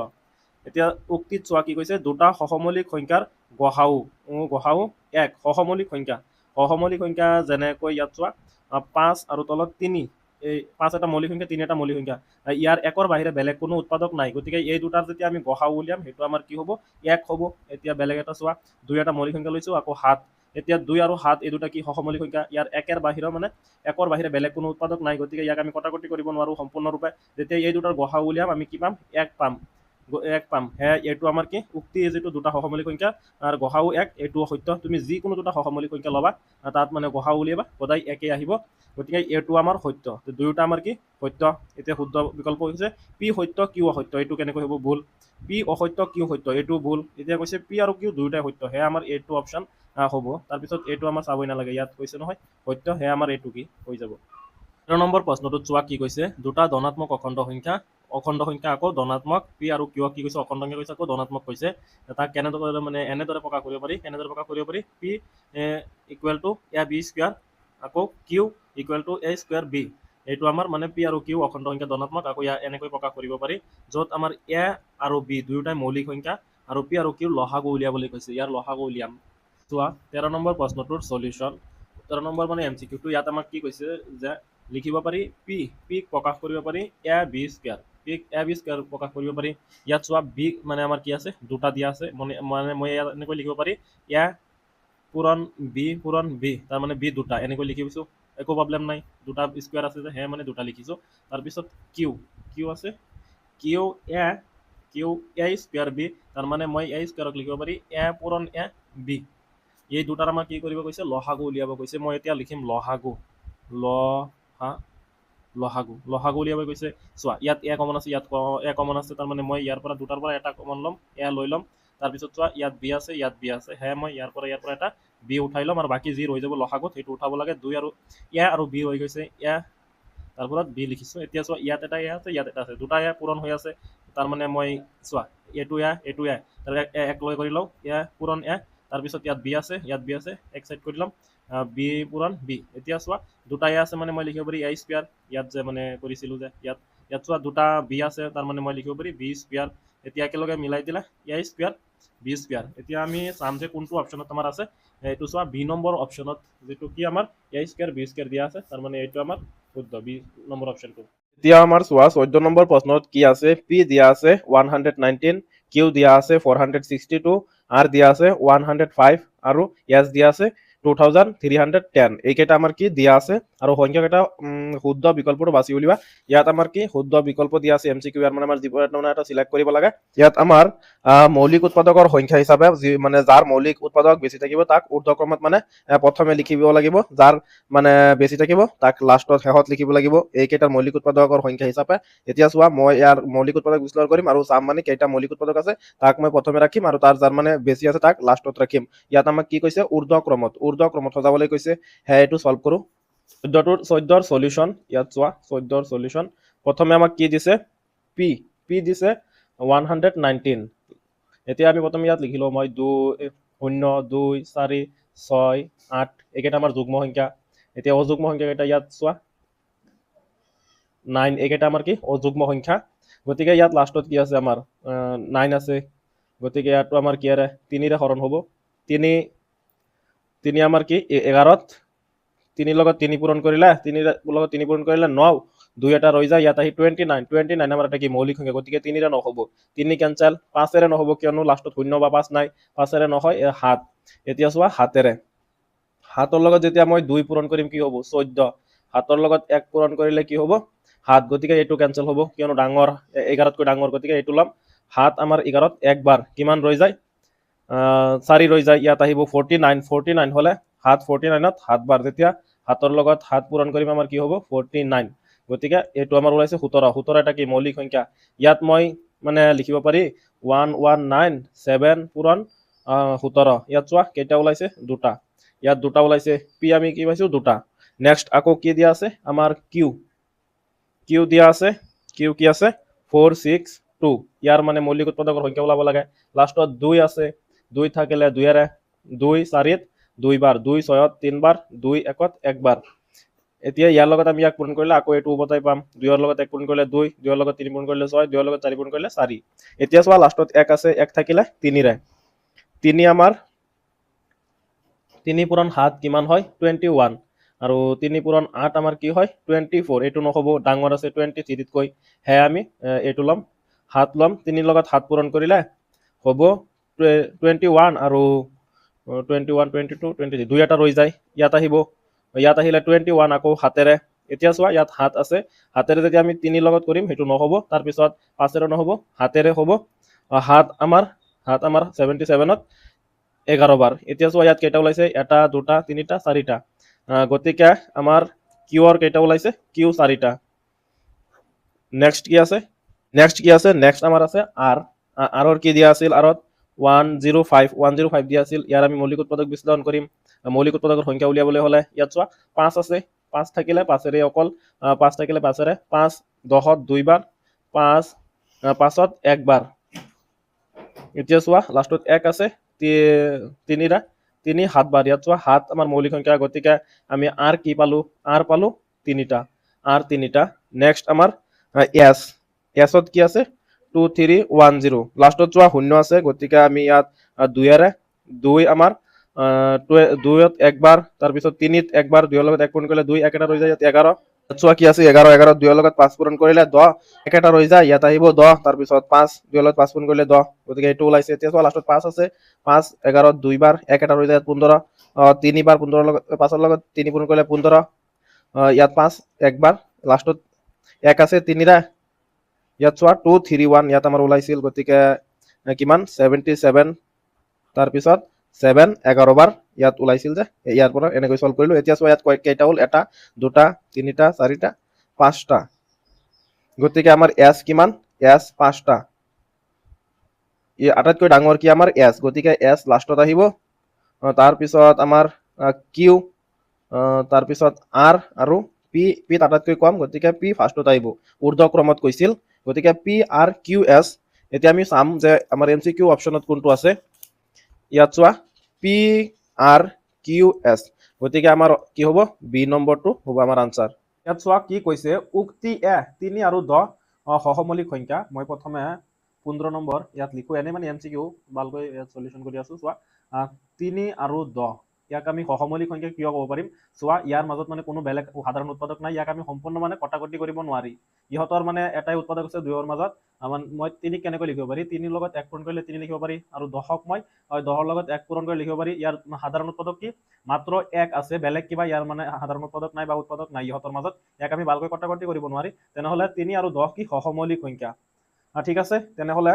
এতিয়া উক্তিত চোৱা কি কৈছে, দুটা সহমৌলিক সংখ্যাৰ গসাগু 1, সহমৌলিক সংখ্যা, সহমৌলিক সংখ্যা যেনেকৈ ইয়াত চোৱা 5 আৰু তলত 3, এই 5 এটা মৌলিক সংখ্যা, 3 এটা মৌলিক সংখ্যা, ইয়াৰ 1ৰ বাহিৰে বেলেগ কোনো উৎপাদক নাই। গতিকে এই দুটাৰ যেতিয়া আমি গসাগু উলিয়াম সেইটো আমাৰ কি হ'ব, 1 হ'ব। এতিয়া বেলেগ এটা চোৱা, 2 এটা মৌলিক সংখ্যা লৈছোঁ, আকৌ 7, এতিয়া 2 আৰু 7 এই দুটা কি সহমৌলিক সংখ্যা, ইয়াৰ 1ৰ বাহিৰে মানে 1ৰ বাহিৰে বেলেগ কোনো উৎপাদক নাই, গতিকে ইয়াক আমি কটাকটি কৰিব নোৱাৰোঁ সম্পূৰ্ণৰূপে। যেতিয়া এই দুটাৰ গসাগু উলিয়াম আমি কি পাম, 1 পাম, 1 পাম। সেয়া এইটো আমাৰ কি উক্তি, যিটো দুটা সহমৌলিক সংখ্যা আৰু গসাগু 1, এইটো সত্য। তুমি যিকোনো দুটা সহমৌলিক সংখ্যা ল'বা তাত মানে গসাগু উলিয়াবা সদায় 1 আহিব, গতিকে এইটো আমাৰ সত্য। দুয়োটা আমাৰ কি সত্য। এতিয়া শুদ্ধ বিকল্প হৈছে পি সত্য কিউ অসত্য, এইটো কেনেকৈ হ'ব ভুল, পি অসত্য কিউ সত্য, এইটো ভুল। এতিয়া কৈছে পি আৰু কিউ দুয়োটাই সত্য, সেয়া আমাৰ এইটো অপশ্যন হ'ব। তাৰপিছত এইটো আমাৰ চাবই নালাগে, ইয়াত কৈছে নহয় সত্য, সেয়া আমাৰ এইটো কি হৈ যাব। 13 নম্বৰ প্ৰশ্নটোত চোৱা কি কৈছে, দুটা ধনাত্মক অখণ্ড সংখ্যা, অখণ্ড সংখ্যা আকৌ ধনাত্মক, পি আৰু কিউ কি কৈছে অখণ্ড সংখ্যা কৈছে আকৌ ধনাত্মক কৈছে, তাক কেনেদৰে মানে এনেদৰে প্ৰকাশ কৰিব পাৰি, কেনেদৰে প্ৰকাশ কৰিব পাৰি, P equal to A B square আকৌ Q equal to A square B, এইটো আমাৰ মানে পি আৰু কিউ অখণ্ড সংখ্যা ধনাত্মক আকৌ ইয়াৰ এনেকৈ প্ৰকাশ কৰিব পাৰি, য'ত আমাৰ এ আৰু বি দুয়োটাই মৌলিক সংখ্যা আৰু পি আৰু কিউ লসাগু উলিয়াবলৈ কৈছে, ইয়াৰ লসাগু উলিয়াম। চোৱা 13 নম্বৰ প্ৰশ্নটোৰ চলিউশ্যন, 13 নম্বৰ মানে এম চি কিউটো, ইয়াত আমাক কি কৈছে যে লিখিব পাৰি পি, পিক প্ৰকাশ কৰিব পাৰি a b square, peak a b square প্ৰকাশ কৰিব পাৰি। ইয়াত চোৱা বি মানে আমাৰ কি আছে, দুটা দিয়া আছে, মানে মই ইয়াত এনেকৈ লিখিব পাৰি এ পূৰণ বি পূৰণ বি, তাৰমানে বি দুটা এনেকৈ লিখিছোঁ, একো প্ৰব্লেম নাই, দুটা স্কুৱেৰ আছে যে সেয়া মানে দুটা লিখিছোঁ। তাৰপিছত কিউ, কিউ আছে Q A, Q A square B, তাৰমানে মই এ স্কুৱেৰক লিখিব পাৰি এ পূৰণ এ বি। এই দুটাৰ আমাক কি কৰিব কৈছে, লসাগু উলিয়াব কৈছে। মই এতিয়া লিখিম লসাগু, লসাগু, লসাগু উলিয়াব কৈছে। চোৱা ইয়াত এ কমন আছে, ইয়াত এ কমন আছে, তাৰমানে মই ইয়াৰ পৰা দুটাৰ পৰা এটা কমন ল'ম, এ লৈ ল'ম। তাৰপিছত চোৱা ইয়াত বি আছে, ইয়াত বি আছে, সেয়া মই ইয়াৰ পৰা এটা বি উঠাই ল'ম আৰু বাকী যি ৰৈ যাব লসাগুত সেইটো উঠাব লাগে। 2 আৰু এ আৰু বি হৈ গৈছে, এ তাৰপৰত বি লিখিছোঁ। এতিয়া চোৱা ইয়াত এটা এ আছে, ইয়াত এটা আছে, দুটা এ পূৰণ হৈ আছে, তাৰমানে মই চোৱা এইটো এ, এইটো এ, তাৰ এক লৈ কৰি লওঁ, এ পূৰণ এ, তাৰপিছত ইয়াত বি আছে, ইয়াত বি আছে, এক চাইড কৰি ল'ম, বি পূৰণ বি। এতিয়া চোৱা দুটা এ আছে মানে মই লিখিব পাৰি এ স্কুৱেৰ, ইয়াত যে মানে কৰিছিলোঁ যে ইয়াত, ইয়াত চোৱা দুটা বি আছে, তাৰমানে মই লিখিব পাৰি বি স্কুৱেৰ। এতিয়া একেলগে মিলাই দিলে এ স্কুৱেৰ বি স্কুৱেৰ। এতিয়া আমি চাম যে কোনটো অপশ্যনত আমাৰ আছে, এইটো চোৱা বি নম্বৰ অপশ্যনত যিটো কি আমাৰ এ স্কুৱেৰ বি স্কুৱেৰ দিয়া আছে, তাৰমানে এইটো আমাৰ শুদ্ধ বি নম্বৰ অপশ্যনটো। এতিয়া আমাৰ চোৱা 14 নম্বৰ প্ৰশ্নত কি আছে, পি দিয়া আছে 119, কিউ দিয়া আছে 462, আৰ দিয়া আছে 105 আৰু এছ দিয়া আছে 2310। এইকেইটা আমাৰ কি দিয়া আছে আৰু সংখ্যাকেইটা শুদ্ধ বিকল্পটো বাছি উলিওৱা। ইয়াত আমাৰ কি শুদ্ধ বিকল্প দিয়া আছে এম চি কিউ, ইয়াৰ মানে আমাৰ যিকোনো এটা চিলেক্ট কৰিব লাগে। ইয়াত আমাৰ মৌলিক উৎপাদকৰ সংখ্যা হিচাপে যি মানে যাৰ মৌলিক উৎপাদক বেছি থাকিব তাক ঊৰ্ধ্বক্ৰমত মানে প্ৰথমে লিখিব লাগিব, যাৰ মানে বেছি থাকিব তাক লাষ্টত শেষত লিখিব লাগিব। এইকেইটাৰ মৌলিক উৎপাদকৰ সংখ্যা হিচাপে এতিয়া চোৱা মই ইয়াৰ মৌলিক উৎপাদক বিশ্লেষণ কৰিম আৰু চাম মানে কেইটা মৌলিক উৎপাদক আছে তাক মই প্ৰথমে ৰাখিম আৰু তাৰ যাৰ মানে বেছি আছে তাক লাষ্টত ৰাখিম। ইয়াত আমাক কি কৈছে, ঊৰ্ধ্বক্ৰমত, ঊৰ্ধ্বক্ৰমত সজাবলৈ কৈছে। সেয়া এইটো চল্ভ কৰোঁ। 14ৰ চলিউশ্যন, ইয়াত চোৱা 14ৰ চলিউশ্যন। প্ৰথমে আমাক কি দিছে, পি, পি দিছে 119। এতিয়া আমি প্ৰথমে ইয়াত লিখি লওঁ মই 2 0 2 4 6 8, এইকেইটা আমাৰ যুগ্ম সংখ্যা। এতিয়া অযুগ্ম সংখ্যাকেইটা ইয়াত চোৱা 9, এইকেইটা আমাৰ কি অযুগ্ম সংখ্যা। গতিকে ইয়াত লাষ্টত কি আছে আমাৰ 9 আছে, গতিকে ইয়াতো আমাৰ কি আৰে 3ৰে হৰণ হ'ব। 3 আমাৰ কি 11ত 3ৰ লগত 3 পূৰণ কৰিলে, 3ৰ লগত 3 পূৰণ কৰিলে 9, দুই এটা ৰৈ যায়, ইয়াত আহি 29। 29 আমাৰ এটা কি মৌলিক সংখ্যা, গতিকে তিনিৰে নহ'ব, তিনি কেঞ্চেল। পাঁচেৰে নহ'ব, কিয়নো লাষ্টত শূন্য বা পাঁচ নাই, পাঁচেৰে নহয়, সাত। এতিয়া চোৱা সাতেৰে, সাতৰ লগত যেতিয়া মই দুই পূৰণ কৰিম কি হ'ব? 14। সাতৰ লগত এক পূৰণ কৰিলে কি হ'ব? সাত, গতিকে এইটো কেঞ্চেল হ'ব, কিয়নো ডাঙৰ, 11তকৈ ডাঙৰ, গতিকে এইটো ল'ম। সাত আমাৰ 11ত একবাৰ কিমান ৰৈ যায়? চাৰি ৰৈ যায়। ইয়াত আহিব 49। 49 হ'লে সাত, 49ত সাতবাৰ, যেতিয়া সাতৰ লগত সাত পূৰণ কৰিম আমাৰ কি হ'ব? 49। গতিকে এইটো আমাৰ ওলাইছে 17। 17 এটা কি মৌলিক সংখ্যা। ইয়াত মই মানে লিখিব পাৰি 1 1 9 7 পূৰণ 17। ইয়াত চোৱা কেইটা ওলাইছে? দুটা। ইয়াত দুটা ওলাইছে। পি আমি কি পাইছো? দুটা। নেক্সট আকৌ কি দিয়া আছে? আমাৰ কিউ, কিউ দিয়া আছে। কিউ কি আছে? 4 6 2। ইয়াৰ মানে মৌলিক উৎপাদকৰ সংখ্যা ওলাব লাগে। লাষ্টত দুই আছে, দুই থাকিলে দুয়েৰে দুই চাৰিত দুইবাৰ, দুই ছয়ত তিনবাৰ, দুই একত একবাৰ। এতিয়া ইয়াৰ লগত আমি ইয়াক পূৰণ কৰিলে আকৌ এইটো উভতাই পাম। দুইৰ লগত এক পূৰণ কৰিলে দুই, দুইৰ লগত তিনি পূৰণ কৰিলে ছয়, দুইৰ লগত চাৰি পূৰণ কৰিলে চাৰি। এতিয়া চোৱা লাষ্টত এক আছে, এক থাকিলে তিনিৰে, তিনি আমাৰ তিনি পূৰণ সাত কিমান হয়? 21। আৰু তিনি পূৰণ আঠ আমাৰ কি হয়? 24। এইটো নহ'ব, ডাঙৰ আছে 23তকৈ, সেয়া আমি এইটো ল'ম, সাত ল'ম। তিনিৰ লগত সাত পূৰণ কৰিলে হ'ব 21 আৰু 21, 22, 23, দুই এটা ৰৈ যায়। ইয়াত আহিব, ইয়াত আহিলে 21 আকৌ সাতেৰে। এতিয়া চোৱা ইয়াত সাত আছে, সাতেৰে যেতিয়া আমি তিনিৰ লগত কৰিম সেইটো নহ'ব, তাৰপিছত পাঁচেৰে নহ'ব, সাতেৰে হ'ব। সাত আমাৰ, সাত আমাৰ 77ত 11 বাৰ। এতিয়া চোৱা ইয়াত কেইটা ওলাইছে? এটা, দুটা, তিনিটা, চাৰিটা। গতিকে আমাৰ কিউৰ কেইটা ওলাইছে? কিউ চাৰিটা। নেক্সট কি আছে? নেক্সট কি আছে? নেক্সট আমাৰ আছে আৰ। আৰৰ কি দিয়া আছিল? আৰত 105, 105 দিয়া আছিল। ইয়াৰ আমি মৌলিক উৎপাদক বিশ্লেষণ কৰিম। মৌলিক উৎপাদকৰ সংখ্যা উলিয়াবলৈ হ'লে ইয়াত চোৱা পাঁচ আছে, পাঁচ থাকিলে পাঁচেৰে অকল, পাঁচ থাকিলে পাঁচেৰে, পাঁচ দহত দুইবাৰ, পাঁচ পাঁচত একবাৰ। এতিয়া চোৱা লাষ্টত এক আছে, তিনিৰা তিনি সাতবাৰ। ইয়াত চোৱা সাত আমাৰ মৌলিক সংখ্যা, গতিকে আমি আৰ কি পালো? আৰ পালো তিনিটা, আৰ তিনিটা। নেক্সট আমাৰ এছ, এছত কি আছে? 2 3 1 0। লাষ্টত চোৱা শূন্য আছে, গতিকে আমি ইয়াত দুয়েৰে দুই আমাৰ দুইত একবাৰ, তাৰপিছত তিনিত একবাৰ, দুইৰ লগত এক পূৰণ কৰিলে দুই, এক এটা ৰৈ যায়, ইয়াত 11। চোৱা কি আছে? 11, 11 দুইৰ লগত পাঁচ পূৰণ কৰিলে দহ, এক এটা ৰৈ যায়, ইয়াত আহিব দহ, তাৰপিছত পাঁচ, দুইৰ লগত পাঁচ পূৰণ কৰিলে দহ, গতিকে এইটো ওলাইছে। এতিয়া চোৱা লাষ্টত পাঁচ আছে, পাঁচ এঘাৰত দুইবাৰ, এক এটা ৰৈ যায়, ইয়াত 15, তিনিবাৰ, পোন্ধৰৰ লগত পাঁচৰ লগত তিনি পূৰণ কৰিলে 15, ইয়াত পাঁচ একবাৰ, লাষ্টত এক আছে তিনিৰা। ইয়াত চোৱা 2 3 1 ইয়াত আমাৰ ওলাইছিল, গতিকে কিমান? 77, তাৰপিছত 7 11 বাৰ ইয়াত ওলাইছিল যে, ইয়াৰ পৰা এনেকৈ চল্ভ কৰিলোঁ। এতিয়া চোৱা ইয়াত কেইটা হ'ল? এটা, দুটা, তিনিটা, চাৰিটা, পাঁচটা। গতিকে আমাৰ এছ কিমান? এছ পাঁচটা। ই আটাইতকৈ ডাঙৰ কি আমাৰ? এছ, গতিকে এছ লাষ্টত আহিব। তাৰপিছত আমাৰ কিউ, তাৰপিছত আৰ আৰু পি, পিত আটাইতকৈ কম, গতিকে পি ফাৰ্ষ্টত আহিব, ঊৰ্ধ্বক্ৰমত কৈছিল, গতিকে পি আৰ কিউ এছ। এতিয়া আমি চাম যে আমাৰ এম চি কিউ অপশ্যনত কোনটো আছে। ইয়াত চোৱা পি আৰ কিউ এছ, গতিকে আমাৰ কি হ'ব? বি নম্বৰটো হ'ব আমাৰ আনচাৰ। ইয়াত চোৱা কি কৈছে? উক্তি এ তিনি আৰু দহ সহমৌলিক সংখ্যা। মই প্ৰথমে 15 নম্বৰ ইয়াত লিখো, এনেই মানে এম চি কিউ ভালকৈ ইয়াত চলিউশ্যন কৰি আছো। চোৱা তিনি আৰু দহ, ইয়াক আমি সহমৌলিক সংখ্যা কিয় ক'ব পাৰিম? চোৱা ইয়াৰ মাজত মানে কোনো বেলেগ সাধাৰণ উৎপাদক নাই, ইয়াক আমি সম্পূৰ্ণ মানে কটাকটি কৰিব নোৱাৰি। ইহঁতৰ মানে এটাই উৎপাদক আছে দুয়োৰ মাজত। আমাৰ মই তিনিক কেনেকৈ লিখিব পাৰি? তিনিৰ লগত এক পূৰণ কৰিলে তিনি লিখিব পাৰি, আৰু দহক মই দহৰ লগত এক পূৰণ কৰি লিখিব পাৰি। ইয়াৰ সাধাৰণ উৎপাদক কি? মাত্ৰ এক আছে, বেলেগ কিবা ইয়াৰ মানে সাধাৰণ উৎপাদক নাই বা উৎপাদক নাই ইহঁতৰ মাজত। ইয়াক আমি ভালকৈ কটাকটি কৰিব নোৱাৰি। তেনেহ'লে তিনি আৰু দহ কি সহমৌলিক সংখ্যা। ঠিক আছে, তেনেহ'লে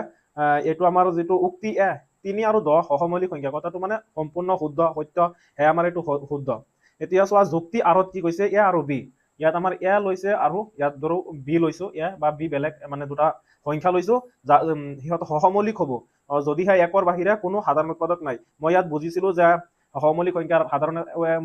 এইটো আমাৰ যিটো উক্তি এ তিনি আৰু দহ সহমৌলিক সংখ্যা, কথাটো মানে সম্পূৰ্ণ শুদ্ধ সত্য, সেয়া আমাৰ এইটো শুদ্ধ। এতিয়া চোৱা যুক্তি আৰত কি কৈছে? এ আৰু বি। ইয়াত আমাৰ এ লৈছে আৰু ইয়াত ধৰো বি লৈছো, এ বা বি বেলেগ মানে দুটা সংখ্যা লৈছো, সিহঁত সহমৌলিক হ'ব যদিহে একৰ বাহিৰে কোনো সাধাৰণ উৎপাদক নাই। মই ইয়াত বুজিছিলো যে সহমৌলিক সংখ্যাৰ সাধাৰণ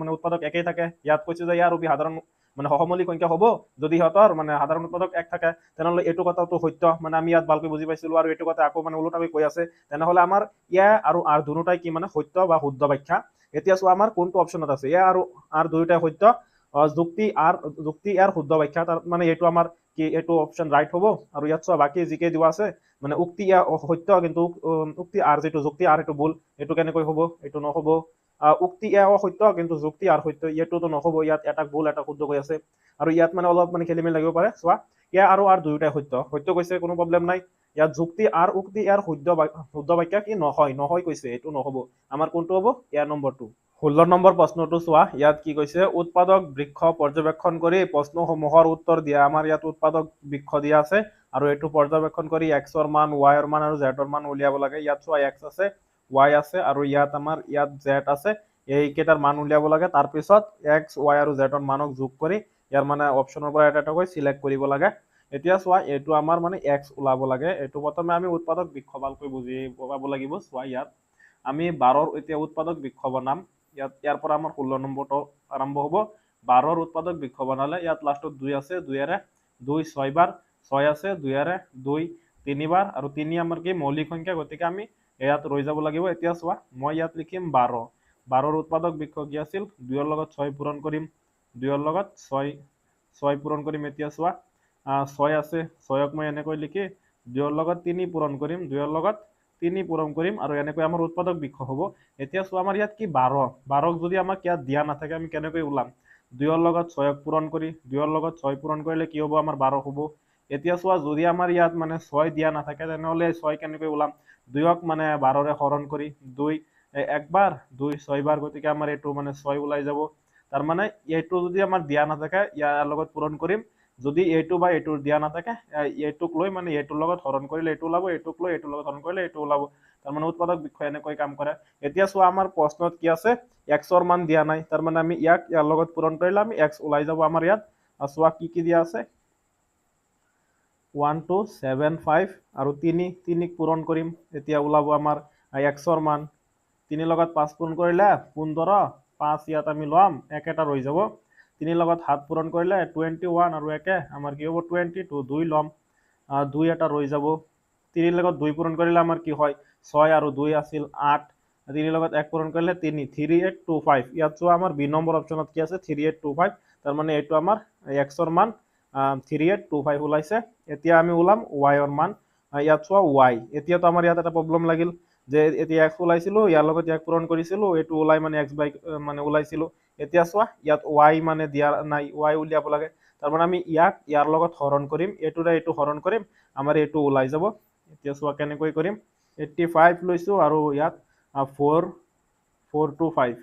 মানে উৎপাদক একেই থাকে। ইয়াত কৈছে যে এ আৰু বি সাধাৰণ মানে সহমৌলিক সংখ্যা হ'ব যদি সিহঁতৰ মানে সাধাৰণ উৎপাদক এক থাকে। তেনেহ'লে এইটো কথাটো সত্য, মানে আমি ইয়াত ভালকৈ বুজি পাইছিলো। আৰু এইটো কথা আকৌ মানে ওলোটাকৈ কৈ আছে। তেনেহ'লে আমাৰ এ আৰু আৰ দুয়োটাই কি মানে সত্য বা শুদ্ধ ব্যাখ্যা। এতিয়া চোৱা আমাৰ কোনটো অপশ্যনত আছে? এ আৰু আৰ দুয়োটাই সত্য, যুক্তি আৰ, যুক্তি ইয়াৰ শুদ্ধ ব্যাখ্যা, তাৰ মানে এইটো আমাৰ কি এইটো অপশ্যন ৰাইট হ'ব। আৰু ইয়াত চোৱা বাকী যিকেই দিয়া আছে মানে উক্তি ইয়াৰ সত্য, কিন্তু উক্তি আৰ যিটো যুক্তি আৰ সেইটো ভুল। এইটো কেনেকৈ হ'ব? এইটো নহ'ব। উক্তি এ অসত্য কিন্তু যুক্তি আৰ সত্য, এইটোতো নহ'ব। ইয়াত এটা ভুল এটা শুদ্ধ কৈ আছে আৰু ইয়াত মানে অলপ মানে খেলি মেলি লাগিব পাৰে। চোৱা এ আৰু আৰ দুয়োটাই সত্য, সত্য কৈছে, কোনো প্ৰব্লেম নাই। ইয়াত যুক্তি আৰ উক্তি ইয়াৰ শুদ্ধ বাক্য কি নহয়, নহয় কৈছে, এইটো নহ'ব। আমাৰ কোনটো হ'ব? এ নম্বৰটো। 16 নম্বৰ প্ৰশ্নটো চোৱা, ইয়াত কি কৈছে? উৎপাদক বৃক্ষ পৰ্যবেক্ষণ কৰি প্ৰশ্নসমূহৰ উত্তৰ দিয়া। আমাৰ ইয়াত উৎপাদক বৃক্ষ দিয়া আছে আৰু এইটো পৰ্যবেক্ষণ কৰি এক্সৰ মান, ৱাইৰ মান আৰু জেডৰ মান উলিয়াব লাগে। ইয়াত চোৱা এক্স আছে, ৱাই আছে আৰু ইয়াত আমাৰ ইয়াত জেড আছে, এইকেইটাৰ মান উলিয়াব লাগে। তাৰপিছত এক্স, ৱাই আৰু জেডৰ মানক যোগ কৰি ইয়াৰ মানে অপশ্যনৰ পৰা এটা এটাকৈ চিলেক্ট কৰিব লাগে। এতিয়া চোৱা এইটো আমাৰ মানে এক্স ওলাব লাগে। এইটো প্ৰথমে আমি উৎপাদক বৃক্ষ ভালকৈ বুজি পাব লাগিব। চোৱা ইয়াত আমি 12ৰ এতিয়া উৎপাদক বৃক্ষ বনাম। ইয়াত ইয়াৰ পৰা আমাৰ 16 নম্বৰটো আৰম্ভ হ'ব। 12ৰ উৎপাদক বৃক্ষ বনালে ইয়াত লাষ্টত 2 আছে, 2ৰে 2 6 বাৰ, 6 আছে, 2ৰে 2 3 বাৰ আৰু 3 আমাৰ কি মৌলিক সংখ্যা, গতিকে আমি ইয়াত ৰৈ যাব লাগিব। এতিয়া চোৱা মই ইয়াত লিখিম 12। 12ৰ উৎপাদক বৃক্ষ কি আছিল? 2ৰ লগত 6 পূৰণ কৰিম, 2ৰ লগত 6 পূৰণ কৰিম। এতিয়া চোৱা 6 আছে, 6ক মই এনেকৈ লিখি 2ৰ লগত 3 পূৰণ কৰিম, 2ৰ লগত 3 পূৰণ কৰিম আৰু এনেকৈ আমাৰ উৎপাদক বৃক্ষ হ'ব। এতিয়া চোৱা আমাৰ ইয়াত কি 12, 12ক যদি আমাক ইয়াত দিয়া নাথাকে আমি কেনেকৈ ওলাম? 2ৰ লগত 6ক পূৰণ কৰি, 2ৰ লগত 6 পূৰণ কৰিলে কি হ'ব? আমাৰ 12 হ'ব। এতিয়া চোৱা যদি আমাৰ ইয়াত মানে 6 দিয়া নাথাকে তেনেহ'লে 6 কেনেকৈ ওলাম? 2ক মানে 12ৰে হৰণ কৰি 2 একবাৰ, 2 6 বাৰ, গতিকে আমাৰ এইটো মানে 6 ওলাই যাব। তাৰমানে এইটো যদি আমাৰ দিয়া নাথাকে ইয়াৰ লগত পূৰণ কৰিম, যদি এইটো বা এইটো দিয়া নাথাকে এইটোক লৈ মানে এইটোৰ লগত হৰণ কৰিলে এইটো ওলাব, এইটোক লৈ এইটোৰ লগত হৰণ কৰিলে এইটো ওলাব। তাৰমানে উৎপাদক বৃক্ষ এনেকৈ কাম কৰে। এতিয়া চোৱা আমাৰ প্ৰশ্নত কি আছে? এক্সৰ মান দিয়া নাই, তাৰমানে আমি ইয়াক ইয়াৰ লগত পূৰণ কৰিলে আমি এক্স ওলাই যাব আমাৰ ইয়াত। চোৱা কি কি দিয়া আছে? 1 2 7 5 আৰু 3, 3ক পূৰণ কৰিম, এতিয়া ওলাব আমাৰ এক্সৰ মান। 3 লগত 5 পূৰণ কৰিলে 15, 5 ইয়াত আমি ল'ম, এক এটা ৰৈ যাব। 3 লগত 7 পূৰণ কৰিলে 21 আৰু একে আমাৰ কি হ'ব? 22, 2 ল'ম, 2 এটা ৰৈ যাব। 3 লগত 2 পূৰণ কৰিলে আমাৰ কি হয়? 6 আৰু 2 আছিল 8, 3 লগত 1 পূৰণ কৰিলে 3, 3 8 2 5। ইয়াত চোৱা আমাৰ বি নম্বৰ অপশ্যনত কি আছে? 3 8 2 5, তাৰমানে এইটো আমাৰ এক্সৰ মান 3 8 2 5 ওলাইছে। এতিয়া আমি ওলাম ৱাইৰ মান। ইয়াত চোৱা ৱাই, এতিয়াতো আমাৰ ইয়াত এটা প্ৰব্লেম লাগিল যে এতিয়া এক্স ওলাইছিলোঁ, ইয়াৰ লগত ইয়াক পূৰণ কৰিছিলোঁ, এইটো ওলাই মানে এক্স বাই মানে ওলাইছিলোঁ। এতিয়া চোৱা ইয়াত ৱাই মানে দিয়া নাই, ৱাই উলিয়াব লাগে। তাৰমানে আমি ইয়াক ইয়াৰ লগত হৰণ কৰিম, এইটোৰে এইটো হৰণ কৰিম, আমাৰ এইটো ওলাই যাব। এতিয়া চোৱা কেনেকৈ কৰিম? 85 লৈছোঁ আৰু ইয়াত 4 4 2 5।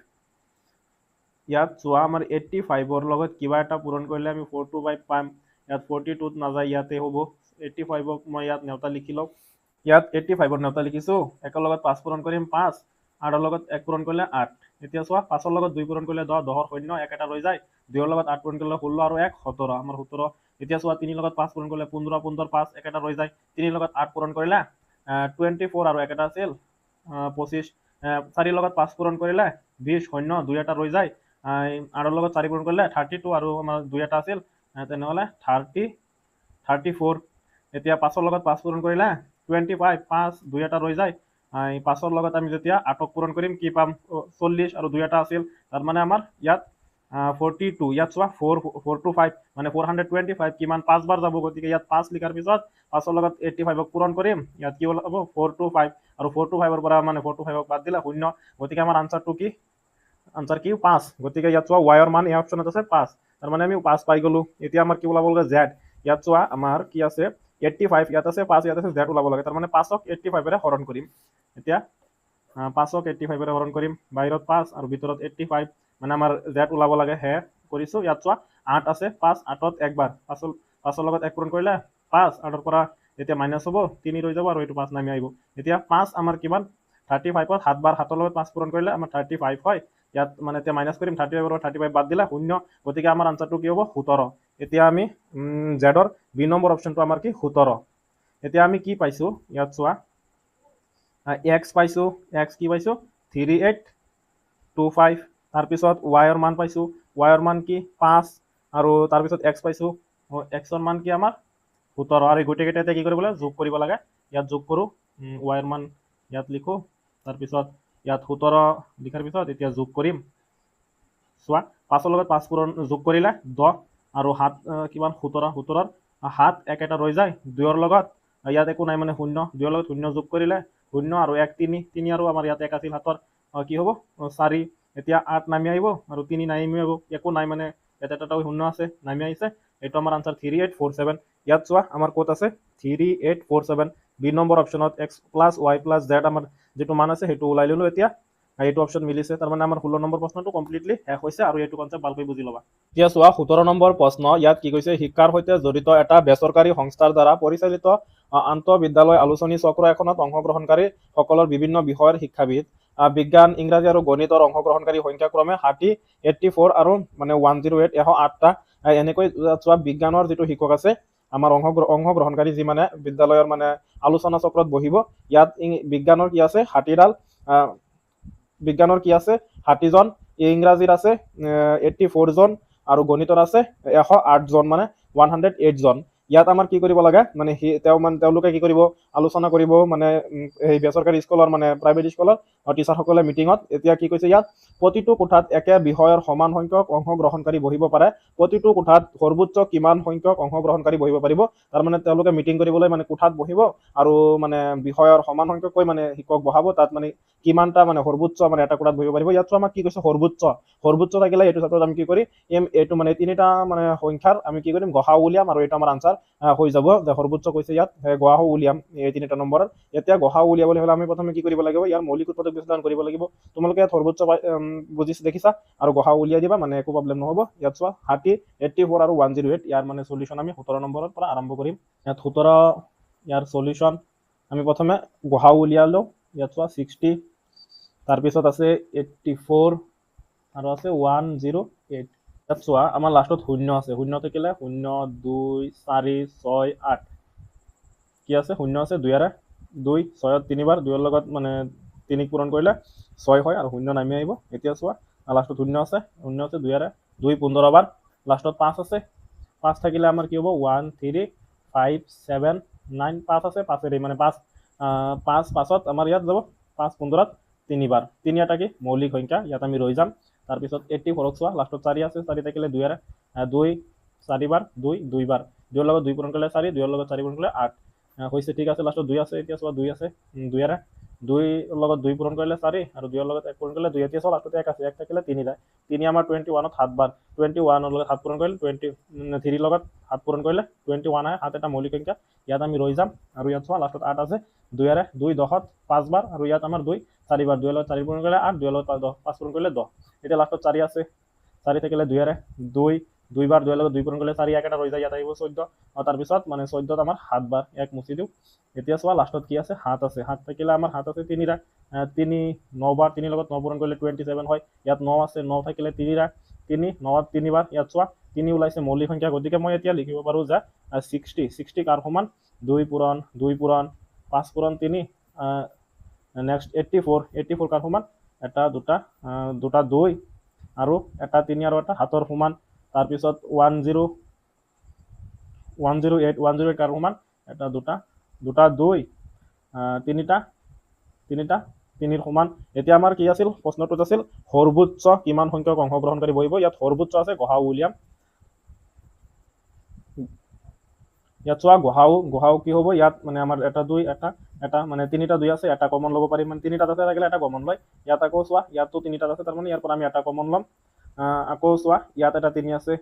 ইয়াত চোৱা আমাৰ 85ৰ লগত কিবা এটা পূৰণ কৰিলে আমি 4 2 5 পাম। ইয়াত 42ত নাযায়, ইয়াতে হ'ব। 85ক মই ইয়াত নেওতা লিখি লওঁ। ইয়াত 85ৰ নেওতা লিখিছোঁ, একৰ লগত 5 পূৰণ কৰিম 5, 8ৰ লগত 1 পূৰণ কৰিলে 8। এতিয়া চোৱা 5ৰ লগত 2 পূৰণ কৰিলে 10, 10ৰ শূন্য এক এটা ৰৈ যায়। 2ৰ লগত 8 পূৰণ কৰিলে 16 আৰু 1 17, আমাৰ 17। এতিয়া চোৱা 3 লগত 5 পূৰণ কৰিলে 15, 15 5 এক এটা ৰৈ যায়। 3 লগত 8 পূৰণ কৰিলে 24 আৰু এক এটা আছিল 25। 4 লগত 5 পূৰণ কৰিলে 20, শূন্য 2 এটা ৰৈ যায়। 8ৰ লগত 4 পূৰণ কৰিলে 32 আৰু আমাৰ 2 এটা আছিল, তেনেহ'লে 34। এতিয়া 5ৰ লগত 5 পূৰণ কৰিলে 25, 5 2 এটা ৰৈ যায়। 5ৰ লগত আমি যেতিয়া 8ক পূৰণ কৰিম কি পাম? 40 আৰু 2 এটা আছিল, তাৰমানে আমাৰ ইয়াত 42। ইয়াত চোৱা 4 4 2 5 মানে 425 কিমান? 5 বাৰ যাব, গতিকে ইয়াত 5 লিখাৰ পিছত 5ৰ লগত 85ক পূৰণ কৰিম, ইয়াত কি ওলাব? 4 2 5 আৰু 4 2 5ৰ পৰা মানে 4 2 5ক বাদ দিলে 0, গতিকে আমাৰ আনচাৰটো কি? আনচাৰ কি? 5। গতিকে ইয়াত চোৱা ৱাইৰ মান এই অপশ্যনত আছে 5, তাৰমানে আমি 5 পাই গ'লো। এতিয়া আমাৰ কি ওলাব লাগে? জেড। ইয়াত চোৱা আমাৰ কি আছে? 85, ইয়াত আছে 5, ইয়াত আছে জেড ওলাব লাগে, তাৰমানে 5ক 85ৰে হৰণ কৰিম। এতিয়া 5ক 85ৰে হৰণ কৰিম, বাহিৰত 5 আৰু ভিতৰত 85, মানে আমাৰ জেড ওলাব লাগে, হে কৰিছোঁ। ইয়াত চোৱা 8 আছে, 5 8ত একবাৰ, 5ৰ লগত 1 পূৰণ কৰিলে 5, 8ৰ পৰা এতিয়া মাইনাছ হ'ব 3 ৰৈ যাব আৰু এইটো 5 নামি আহিব। এতিয়া 5 আমাৰ কিমান? 35ত 7 বাৰ, 7ৰ লগত 5 পূৰণ কৰিলে আমাৰ 35 হয়। ইয়াত মানে এতিয়া মাইনাছ কৰিম, 35ৰ পৰা 35 বাদ দিলে 0, গতিকে আমাৰ আনচাৰটো কি হ'ব? 17। এতিয়া আমি জেডৰ বি নম্বৰ অপশ্যনটো আমাৰ কি? 17। এতিয়া আমি কি পাইছোঁ? ইয়াত চোৱা এক্স পাইছোঁ, এক্স কি পাইছোঁ? 3 8 2 5। তাৰপিছত ৱাইৰ মান পাইছোঁ, ৱাইৰ মান কি? 5 আৰু তাৰপিছত এক্স পাইছোঁ, এক্সৰ মান কি আমাৰ? 17। আৰু এই গোটেইকেইটা এতিয়া কি কৰিব লাগে? যোগ কৰিব লাগে। ইয়াত যোগ কৰোঁ, ৱাইৰ মান ইয়াত লিখোঁ, তাৰপিছত ইয়াত 17 লিখাৰ পিছত এতিয়া যোগ কৰিম। চোৱা 5ৰ লগত 5 পূৰণ যোগ কৰিলে 10 আৰু 7 কিমান? 17, 17ৰ 7 এক এটা ৰৈ যায়। 2ৰ লগত ইয়াত একো নাই মানে 0, 2ৰ লগত 0 যোগ কৰিলে 0 আৰু 1 3, 3 আৰু আমাৰ ইয়াত 1 আছিল 7ৰ কি হ'ব? 4। এতিয়া 8 নামি আহিব আৰু 3 নামি আহিব, একো নাই মানে এটা এটা শূন্য আছে নামি আহিছে। এইটো আমাৰ আনচাৰ 3847। ইয়াত চোৱা আমাৰ ক'ত আছে 3847, বি নম্বৰ অপশ্যনত x plus y plus z আমাৰ যিটো মান আছে সেইটো ওলাই ল'লোঁ। এতিয়া এইটো অপশ্যন মিলিছে, তাৰমানে আমাৰ 16 নম্বৰ প্ৰশ্নটো কমপ্লিটলি শেষ হৈছে আৰু এইটো কনচেপ্ট ভালকৈ বুজি ল'বা। এতিয়া চোৱা 17 নম্বৰ প্ৰশ্ন, ইয়াত কি কৈছে, শিক্ষাৰ সৈতে জড়িত এটা বেচৰকাৰী সংস্থাৰ দ্বাৰা পৰিচালিত আন্তঃবিদ্যালয় আলোচনী চক্ৰ এখনত অংশগ্ৰহণকাৰীসকলৰ বিভিন্ন বিষয়ৰ শিক্ষাবিদ, বিজ্ঞান, ইংৰাজী আৰু গণিতৰ অংশগ্ৰহণকাৰী সংখ্যা ক্ৰমে 60, 84 আৰু মানে 108, 108টা। এনেকৈ চোৱা বিজ্ঞানৰ যিটো শিক্ষক আছে আমাৰ অংশগ্ৰহণকাৰী যি মানে বিদ্যালয়ৰ মানে আলোচনা চক্ৰত বহিব, ইয়াত বিজ্ঞানৰ কি আছে 60ডাল, বিজ্ঞানৰ কি আছে 60জন, ইংৰাজীৰ আছে 84জন আৰু গণিতৰ আছে 108জন, মানে 108জন। ইয়াত আমাৰ কি কৰিব লাগে মানে তেওঁ মানে তেওঁলোকে কি কৰিব, আলোচনা কৰিব মানে এই বেচৰকাৰী স্কুলৰ মানে প্ৰাইভেট স্কুলৰ টিচাৰসকলে মিটিঙত। এতিয়া কি কৈছে, ইয়াত প্ৰতিটো কোঠাত একে বিষয়ৰ সমান সংখ্যক অংশগ্ৰহণকাৰী বহিব পাৰে, প্ৰতিটো কোঠাত সৰ্বোচ্চ কিমান সংখ্যক অংশগ্ৰহণকাৰী বহিব পাৰিব। তাৰমানে তেওঁলোকে মিটিং কৰিবলৈ মানে কোঠাত বহিব আৰু মানে বিষয়ৰ সমান সংখ্যককৈ মানে শিক্ষক বহাব, তাত মানে কিমানটা মানে সৰ্বোচ্চ মানে এটা কোঠাত বহিব পাৰিব। ইয়াত আমাক কি কৈছে, সৰ্বোচ্চ, সৰ্বোচ্চ থাকিলে এইটো ক্ষেত্ৰত আমি কি কৰিম, এইটো মানে তিনিটা মানে সংখ্যাৰ আমি কি কৰিম, গসাউ উলিয়াম আৰু এইটো আমাৰ আনচাৰ হৈ যাব। যে সৰ্বোচ্চ কৈছে ইয়াত গসাউ উলিয়াম এই তিনিটা নম্বৰত। এতিয়া গসাউ উলিয়াবলৈ হ'লে আমি প্ৰথমে কি কৰিব লাগিব, ইয়াৰ মৌলিক উৎপাদক বিশ্লেষণ কৰিব লাগিব। তোমালোকে ইয়াত সৰ্বোচ্চ বুজিছ দেখিছা আৰু গসাউ উলিয়াই দিবা, মানে একো প্ৰব্লেম নহ'ব। ইয়াত চোৱা 60, 84 আৰু 108, ইয়াৰ মানে চলিউশ্যন আমি 17 নম্বৰৰ পৰা আৰম্ভ কৰিম। ইয়াত 17 ইয়াৰ চলিউশ্যন আমি প্ৰথমে গসাউ উলিয়ালোঁ। ইয়াত চোৱা 60, তাৰপিছত আছে 84 আৰু আছে 108। ইয়াত চোৱা আমাৰ লাষ্টত শূন্য আছে, শূন্য থাকিলে 0 2 4 6 8 কি আছে, শূন্য আছে, 2 2 6 তিনিবাৰ, 2ৰ লগত মানে 3 পূৰণ কৰিলে 6 হয় আৰু শূন্য নামি আহিব। এতিয়া চোৱা লাষ্টত শূন্য আছে, শূন্য আছে 2 2 15 বাৰ, লাষ্টত 5 আছে, 5 থাকিলে আমাৰ কি হ'ব 1 3 5 7 9, 5 আছে, 5 মানে 5 5 5ত আমাৰ ইয়াত যাব 5 15 তিনিবাৰ, তিনি এটা কি মৌলিক সংখ্যা, ইয়াত আমি ৰৈ যাম। তাৰপিছত 84 চোৱা লাষ্টত 4 আছে, 4 থাকিলে 2 2 4 বাৰ, 2 2 বাৰ, 2ৰ লগত 2 পূৰণ কৰিলে 4, 2ৰ লগত 4 পূৰণ কৰিলে 8 হৈছে, ঠিক আছে। লাষ্টত 2 আছে, এতিয়া চোৱা 2 আছে, 2 2 লগত 2 পূৰণ কৰিলে 4 আৰু 2ৰ লগত 1 পূৰণ কৰিলে 2। এতিয়া চোৱা লাষ্টত 1 আছে, 1 থাকিলে 3 যায়, 3 আমাৰ 21ত 7 বাৰ, 21ৰ লগত 7 পূৰণ কৰিলে 23 লগত 7 পূৰণ কৰিলে 21 আহে, 7 এটা মৌলিক সংখ্যা, ইয়াত আমি ৰৈ যাম। আৰু ইয়াত চোৱা লাষ্টত 8 আছে, 2 2 10ত 5 বাৰ আৰু ইয়াত আমাৰ 2 4 বাৰ, 2 লগত 4 পূৰণ কৰিলে 8, 2 লগত 5 পূৰণ কৰিলে 10। এতিয়া লাষ্টত 4 আছে, 4 থাকিলে 2 2 2 বাৰ, 2 লগত 2 পূৰণ কৰিলে 4, 1 এটা ৰৈ যায়, ইয়াত আহিব 14 আৰু তাৰপিছত মানে 14ত আমাৰ 7 বাৰ, 1 মুচি দিওঁ। এতিয়া চোৱা লাষ্টত কি আছে, 7 আছে, 7 থাকিলে আমাৰ 7 আছে 3 3 9 বাৰ, 3 লগত 9 পূৰণ কৰিলে 27 হয়, ইয়াত 9 আছে, 9 থাকিলে 3 3 9ত 3 বাৰ, ইয়াত চোৱা 3 ওলাইছে মৌলিক সংখ্যা, গতিকে মই এতিয়া লিখিব পাৰোঁ যে 60, 60 কাৰ সমান 2 পূৰণ 2 পূৰণ 5 পূৰণ 3, নেক্সট 84, 84 কাৰ সমান এটা দুটা দুটা 2 আৰু এটা 3 আৰু এটা 7ৰ সমান। তাৰপিছত 108, 108 কাৰ সমান এটা দুটা দুটা 2 তিনিটা তিনিটা 3ৰ সমান। এতিয়া আমাৰ কি আছিল প্ৰশ্নটোত আছিল সৰ্বোচ্চ কিমান সংখ্যক অংশগ্ৰহণকাৰী বহিব, ইয়াত সৰ্বোচ্চ আছে গসাউ উলিয়াম। ইয়াত চোৱা গসাউ, গসাউ কি হ'ব, ইয়াত মানে আমাৰ এটা 2 এটা এটা মানে তিনিটা 2 আছে, এটা কমন ল'ব পাৰিম, মানে তিনিটাত আছে থাকিলে এটা কমন লয়। ইয়াত আকৌ চোৱা ইয়াতো তিনিটাত আছে, তাৰমানে ইয়াৰ পৰা আমি এটা কমন ল'ম। আকৌ চোৱা ইয়াত এটা 3 আছে,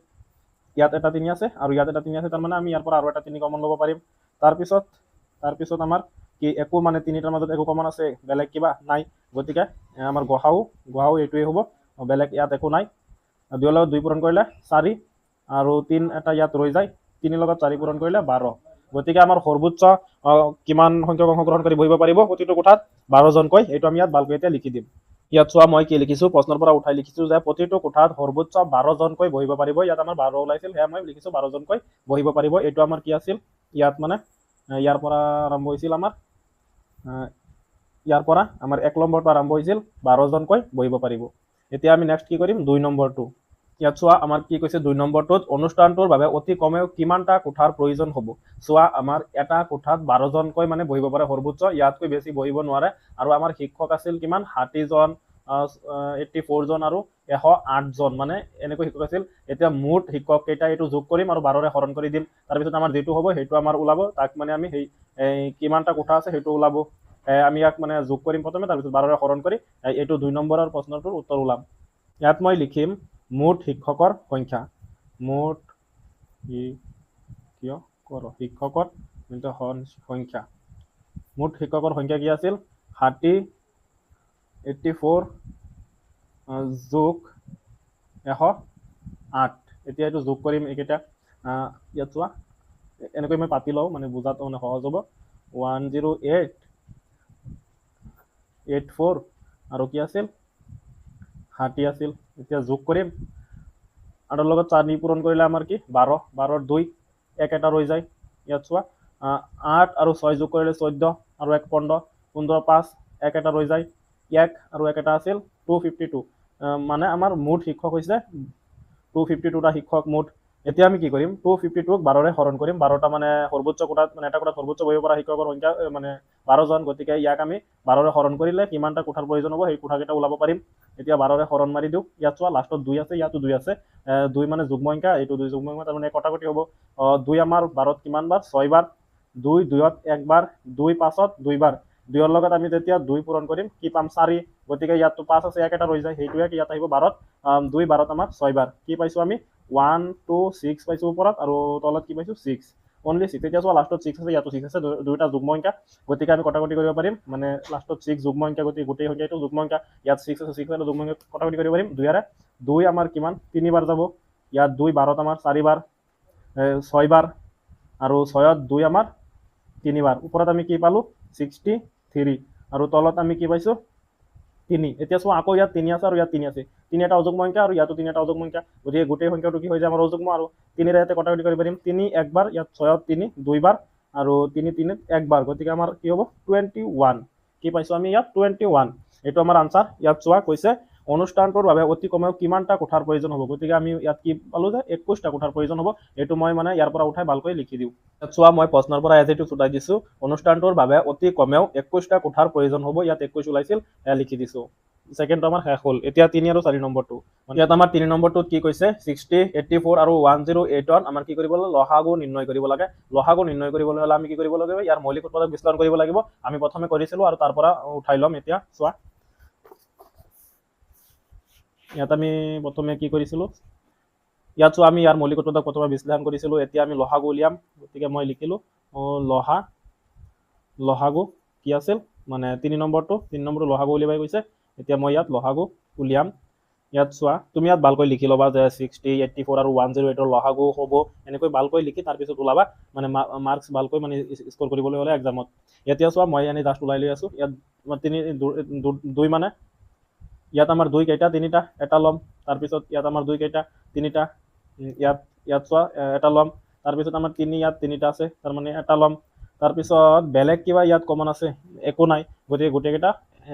ইয়াত এটা 3 আছে আৰু ইয়াত এটা 3 আছে, তাৰমানে আমি ইয়াৰ পৰা আৰু এটা 3 কমন ল'ব পাৰিম। তাৰপিছত আমাৰ কি একো মানে তিনিটাৰ মাজত একো কমন আছে, বেলেগ কিবা নাই, গতিকে আমাৰ গসাউ, গসাউ এইটোৱেই হ'ব, বেলেগ ইয়াত একো নাই। 2ৰ লগত 2 পূৰণ কৰিলে 4 আৰু 3 এটা ইয়াত ৰৈ যায়, 3 লগত 4 পূৰণ কৰিলে 12, গতিকে আমাৰ সৰ্বোচ্চ কিমান সংখ্যক অংশগ্ৰহণকাৰী বহিব পাৰিব প্ৰতিটো কোঠাত 12জনকৈ, এইটো আমি ইয়াত ভালকৈ এতিয়া লিখি দিম। ইয়াত চোৱা মই কি লিখিছোঁ, প্ৰশ্নৰ পৰা উঠাই লিখিছোঁ যে প্ৰতিটো কোঠাত সৰ্বোচ্চ 12জনকৈ বহিব পাৰিব। ইয়াত আমাৰ 12 ওলাইছিল, সেয়া মই লিখিছোঁ 12জনকৈ বহিব পাৰিব। এইটো আমাৰ কি আছিল, ইয়াত মানে ইয়াৰ পৰা আৰম্ভ হৈছিল আমাৰ, ইয়াৰ পৰা আমাৰ 1 নম্বৰটো আৰম্ভ হৈছিল, 12জনকৈ বহিব পাৰিব। এতিয়া আমি নেক্সট কি কৰিম, 2 নম্বৰটো। ইয়াত চোৱা আমাৰ কি কৈছে, 2 নম্বৰটোত অনুষ্ঠানটোৰ বাবে অতি কমেও কিমানটা কোঠাৰ প্ৰয়োজন হ'ব। চোৱা আমাৰ এটা কোঠাত 12জনকৈ মানে বহিব পাৰে সৰ্বোচ্চ, ইয়াতকৈ বেছি বহিব নোৱাৰে। আৰু আমাৰ শিক্ষক আছিল কিমান, 60জন, 84জন আৰু 108জন, মানে এনেকৈ শিক্ষক আছিল। এতিয়া মুঠ শিক্ষক কেইটা এইটো যোগ কৰিম আৰু 12ৰে হৰণ কৰি দিম, তাৰপিছত আমাৰ যিটো হ'ব সেইটো আমাৰ ওলাব, তাক মানে আমি সেই কিমানটা কোঠা আছে সেইটো ওলাব। আমি ইয়াক মানে যোগ কৰিম প্ৰথমে, তাৰপিছত 12ৰে হৰণ কৰি এইটো 2 নম্বৰৰ প্ৰশ্নটোৰ উত্তৰ ওলাম। ইয়াত মই লিখিম মুঠ শিক্ষকৰ সংখ্যা, মুঠ শিক্ষকৰ সংখ্যা, মুঠ শিক্ষকৰ সংখ্যা কি আছিল 60 84 যোগ 108। এতিয়া এইটো যোগ কৰিম এইকেইটা, ইয়াত চোৱা এনেকৈ মই পাতি লওঁ মানে বুজাত মানে সহজ হ'ব। 108 84 আৰু কি আছিল 60 আছিল। এতিয়া যোগ কৰিম, আঠৰ লগত 4 পূৰণ কৰিলে আমাৰ কি 12, 12 2 এক এটা ৰৈ যায়। ইয়াত চোৱা 8 আৰু 6 যোগ কৰিলে 14 আৰু 1 15, 15 5 এক এটা ৰৈ যায়, 1 আৰু এক এটা আছিল 252। মানে আমাৰ মুঠ শিক্ষক হৈছে 252টা শিক্ষক মুঠ। এতিয়া আমি কি কৰিম 252ক 12ৰে হৰণ কৰিম, 12টা মানে সৰ্বোচ্চ কোঠাত মানে এটা কোঠাত সৰ্বোচ্চ বহিব পৰা শিক্ষকৰ সংখ্যা মানে 12জন, গতিকে ইয়াক আমি 12ৰে হৰণ কৰিলে কিমানটা কোঠাৰ প্ৰয়োজন হ'ব সেই কোঠাকেইটা ওলাব পাৰিম। এতিয়া 12ৰে হৰণ মাৰি দিওঁ, ইয়াত চোৱা লাষ্টত 2 আছে, ইয়াতো 2 আছে, 2 মানে যুগ্ম সংখ্যা, এইটো 2 যুগ্ম সংখ্যা, তাৰমানে কটাকটি হ'ব। 2 আমাৰ 12ত কিমান বাৰ 6 বাৰ, 2 2ত 1 বাৰ, 2 5ত 2 বাৰ, 2ৰ লগত আমি যেতিয়া 2 পূৰণ কৰিম কি পাম 4, গতিকে ইয়াততো 5 আছে এক এটা ৰৈ যায়, সেইটোৱে ইয়াত আহিব 12ত 2 12ত আমাৰ 6 বাৰ। কি পাইছোঁ আমি 1 2 6 পাইছোঁ ওপৰত আৰু তলত কি পাইছোঁ 6, অনলি 6। এতিয়া চোৱা লাষ্টত 6 আছে, ইয়াতো 6 আছে, দুয়োটা যুগ্ম সংখ্যা, গতিকে আমি কটাকটি কৰিব পাৰিম, মানে লাষ্টত 6 যুগ্ম সংখ্যা, গতিকে গোটেই সংখ্যাটো যুগ্ম সংখ্যা, ইয়াত 6 আছে 6 আছে যুগ্ম সংখ্যা, কটাকটি কৰিব পাৰিম। 2 2 আমাৰ কিমান 3 বাৰ যাব, ইয়াত 2 12ত আমাৰ 4 বাৰ, 6 বাৰ আৰু 6ত 2 আমাৰ 3 বাৰ। ওপৰত আমি কি পালোঁ 63 আৰু তলত আমি কি পাইছোঁ 3। এতিয়া চোৱা আকৌ ইয়াত 3 আছে আৰু ইয়াত 3 আছে, 3 এটা অযুগ্ম সংখ্যা আৰু ইয়াতো 3 এটা অযুগ্ম সংখ্যা, গতিকে গোটেই সংখ্যাটো কি হৈ যায় আমাৰ অযুগ্ম, আৰু 3ৰে ইয়াতে কটাকটি কৰিব পাৰিম, 3 1 বাৰ, ইয়াত 6ত 3 2 বাৰ আৰু 3 3 1 বাৰ, গতিকে আমাৰ কি হ'ব 21। কি পাইছোঁ আমি ইয়াত 21, এইটো আমাৰ আনচাৰ। ইয়াত চোৱা কৈছে অনুষ্ঠানটোৰ বাবে অতি কমেও কিমানটা কোঠাৰ প্ৰয়োজন হ'ব, গতিকে আমি ইয়াত কি পালোঁ যে 21টা কোঠাৰ প্ৰয়োজন হ'ব। এইটো মই মানে ইয়াৰ পৰা উঠাই ভালকৈ লিখি দিওঁ। ইয়াত চোৱা মই প্ৰশ্নৰ পৰা এজ এইটো উঠাই দিছোঁ, অনুষ্ঠানটোৰ বাবে অতি কমেও 21টা কোঠাৰ প্ৰয়োজন হ'ব, ইয়াত 21 ওলাইছিল, এয়া লিখি দিছোঁ। ছেকেণ্ডটো আমাৰ শেষ হ'ল। এতিয়া 3 আৰু 4 নম্বৰটো, ইয়াত আমাৰ 3 নম্বৰটোত কি কৈছে 60 84 আৰু 1081 আমাৰ কি কৰিব লাগে লসাগু নিৰ্ণয় কৰিব লাগে। লসাগু নিৰ্ণয় কৰিবলৈ হ'লে আমি কি কৰিব লাগিব, ইয়াৰ মৌলিক উৎপাদক বিশ্লেষণ কৰিব লাগিব। আমি প্ৰথমে কৰিছিলোঁ আৰু তাৰ পৰা উঠাই ল'ম। এতিয়া চোৱা ইয়াত আমি প্ৰথমে কি কৰিছিলোঁ, ইয়াত চোৱা আমি ইয়াৰ মৌলিক উৎপাদক প্ৰথমে বিশ্লেষণ কৰিছিলোঁ। এতিয়া আমি লসাগু উলিয়াম, গতিকে মই লিখিলোঁ লসাগু কি আছিল মানে 3 নম্বৰটো, 3 নম্বৰটো লসাগু উলিয়াই কৈছে। এতিয়া মই ইয়াত লসাগু উলিয়াম। ইয়াত চোৱা তুমি ইয়াত ভালকৈ লিখি ল'বা যে 60 84 আৰু 108ৰ লসাগু হ'ব, এনেকৈ ভালকৈ লিখি তাৰপিছত ওলাবা, মানে মাৰ্কছ ভালকৈ মানে স্ক'ৰ কৰিবলৈ হ'লে এক্সামত। এতিয়া চোৱা মই এনেই জাষ্ট ওলাই লৈ আছোঁ। ইয়াত 3 2 মানে ইয়াত আমাৰ 2 কেইটা 3টা এটা ল'ম, তাৰপিছত ইয়াত আমাৰ 2 কেইটা 3টা, ইয়াত ইয়াত চোৱা এটা ল'ম, তাৰপিছত আমাৰ 3 ইয়াত 3টা আছে, তাৰমানে এটা ল'ম, তাৰপিছত বেলেগ কিবা ইয়াত কমন আছে একো নাই, গতিকে গোটেইকেইটা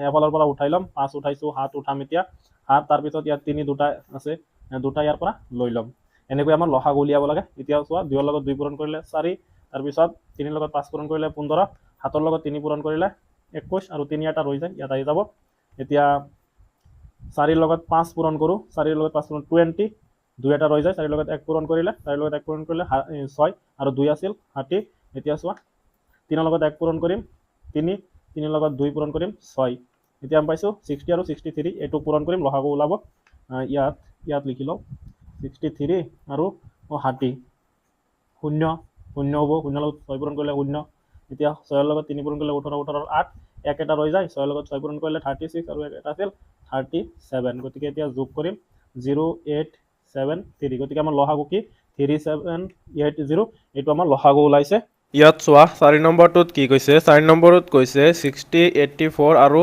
এফালৰ পৰা উঠাই ল'ম। 5 উঠাইছোঁ, 7 উঠাম এতিয়া 7, তাৰপিছত ইয়াত 3 2টা আছে, 2টা ইয়াৰ পৰা লৈ ল'ম। এনেকৈ আমাৰ লসাগু উলিয়াব লাগে। এতিয়া চোৱা 2ৰ লগত 2 পূৰণ কৰিলে 4, তাৰপিছত 3ৰ লগত 5 পূৰণ কৰিলে 15, 7ৰ লগত 3 পূৰণ কৰিলে 21 আৰু 3 এটা ৰৈ যায়, ইয়াত আহি যাব। এতিয়া 4ৰ লগত 5 পূৰণ কৰোঁ, 4ৰ লগত 5 পূৰণ 20, 2 এটা ৰৈ যায়, 4ৰ লগত 1 পূৰণ কৰিলে, 4ৰ লগত 1 পূৰণ কৰিলে 6 আৰু 2 আছিল 60। এতিয়া চোৱা 3ৰ লগত 1 পূৰণ কৰিম 3, 3ৰ লগত 2 পূৰণ কৰিম 6। এতিয়া আমি পাইছোঁ 60 আৰু 63, এইটো পূৰণ কৰিম লসাগু ওলাব। ইয়াত ইয়াত লিখি লওঁ 63 আৰু 60, 0 0 হ'ব, 0 লগত 6 পূৰণ কৰিলে 0। এতিয়া 6ৰ লগত 3 পূৰণ কৰিলে 18, 18 8, 1 এটা ৰৈ যায়, 6ৰ লগত 6 পূৰণ কৰিলে 36 আৰু এটা আছিল 37। গতিকে এতিয়া যোগ কৰিম 0 8 7 3, গতিকে আমাৰ লসাগু কি 3 7 8 0, এইটো আমাৰ লসাগু ওলাইছে। ইয়াত চোৱা 4 নম্বৰটোত কি কৈছে, 4 নম্বৰটোত কৈছে 60 84 আৰু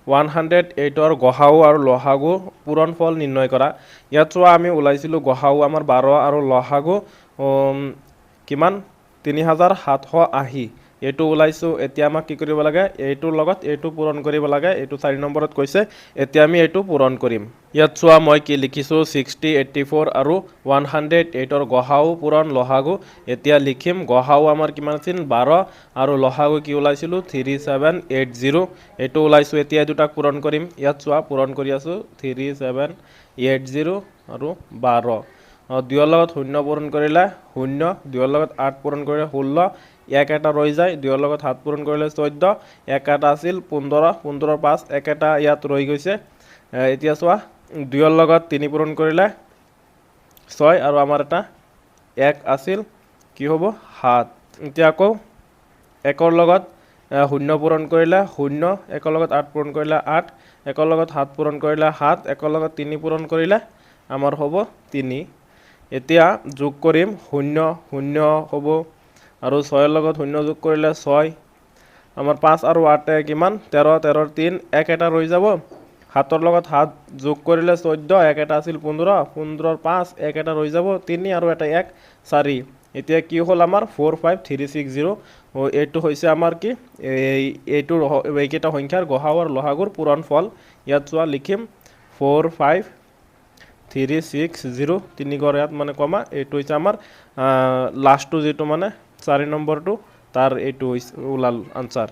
108ৰ গসাগু আৰু লসাগু পূৰণফল নিৰ্ণয় কৰা। ইয়াত চোৱা আমি ওলাইছিলোঁ গসাগু আমাৰ 12 আৰু লসাগু কিমান 3780, এইটো ওলাইছোঁ। এতিয়া আমাক কি কৰিব লাগে, এইটোৰ লগত এইটো পূৰণ কৰিব লাগে, এইটো 4 নম্বৰত কৈছে। এতিয়া আমি এইটো পূৰণ কৰিম। ইয়াত চোৱা মই কি লিখিছোঁ 60 84 আৰু 108ৰ গসাগু পূৰণ লসাগু। এতিয়া লিখিম গসাগু আমাৰ কিমান আছিল 12 আৰু লসাগু কি ওলাইছিলোঁ 3 7 8 0, এইটো ওলাইছোঁ। এতিয়া দুটাক পূৰণ কৰিম। ইয়াত চোৱা পূৰণ কৰি আছোঁ 3 7 8 0 আৰু 12, 2ৰ লগত 0 পূৰণ কৰিলে 0, 2ৰ লগত 8 পূৰণ কৰিলে 16, 1 এটা ৰৈ যায়, 2ৰ লগত 7 পূৰণ কৰিলে 14, 1 এটা আছিল 15, 15 5, 1 এটা ইয়াত ৰৈ গৈছে। এতিয়া চোৱা দুইৰ লগত তিনি পূৰণ কৰিলে ছয় আৰু আমাৰ এটা এক আছিল, কি হ'ব? সাত। এতিয়া আকৌ একৰ লগত শূন্য পূৰণ কৰিলে শূন্য, একৰ লগত আঠ পূৰণ কৰিলে আঠ, একৰ লগত সাত পূৰণ কৰিলে সাত, একৰ লগত তিনি পূৰণ কৰিলে আমাৰ হ'ব তিনি। এতিয়া যোগ কৰিম, শূন্য শূন্য হ'ব আৰু ছয়ৰ লগত শূন্য যোগ কৰিলে ছয়। আমাৰ পাঁচ আৰু আঠে কিমান? 13, 13ৰ তিনি, এক এটা ৰৈ যাব। সাতৰ লগত সাত যোগ কৰিলে 14, এক এটা আছিল 15, 15ৰ পাঁচ, এক এটা ৰৈ যাব, তিনি আৰু এটা এক, চাৰি। এতিয়া কি হ'ল আমাৰ? 4 5 3 6 0। এইটো হৈছে আমাৰ কি? এই এইটোৰ এইকেইটা সংখ্যাৰ গসাগু আৰু লসাগুৰ পূৰণ ফল। ইয়াত চোৱা, লিখিম 4 5 3 6 0, তিনি ঘৰ ইয়াত মানে কমা। এইটো হৈছে আমাৰ লাষ্টটো যিটো মানে 4 নম্বৰটো, তাৰ এইটো হৈছে ওলাল আনচাৰ।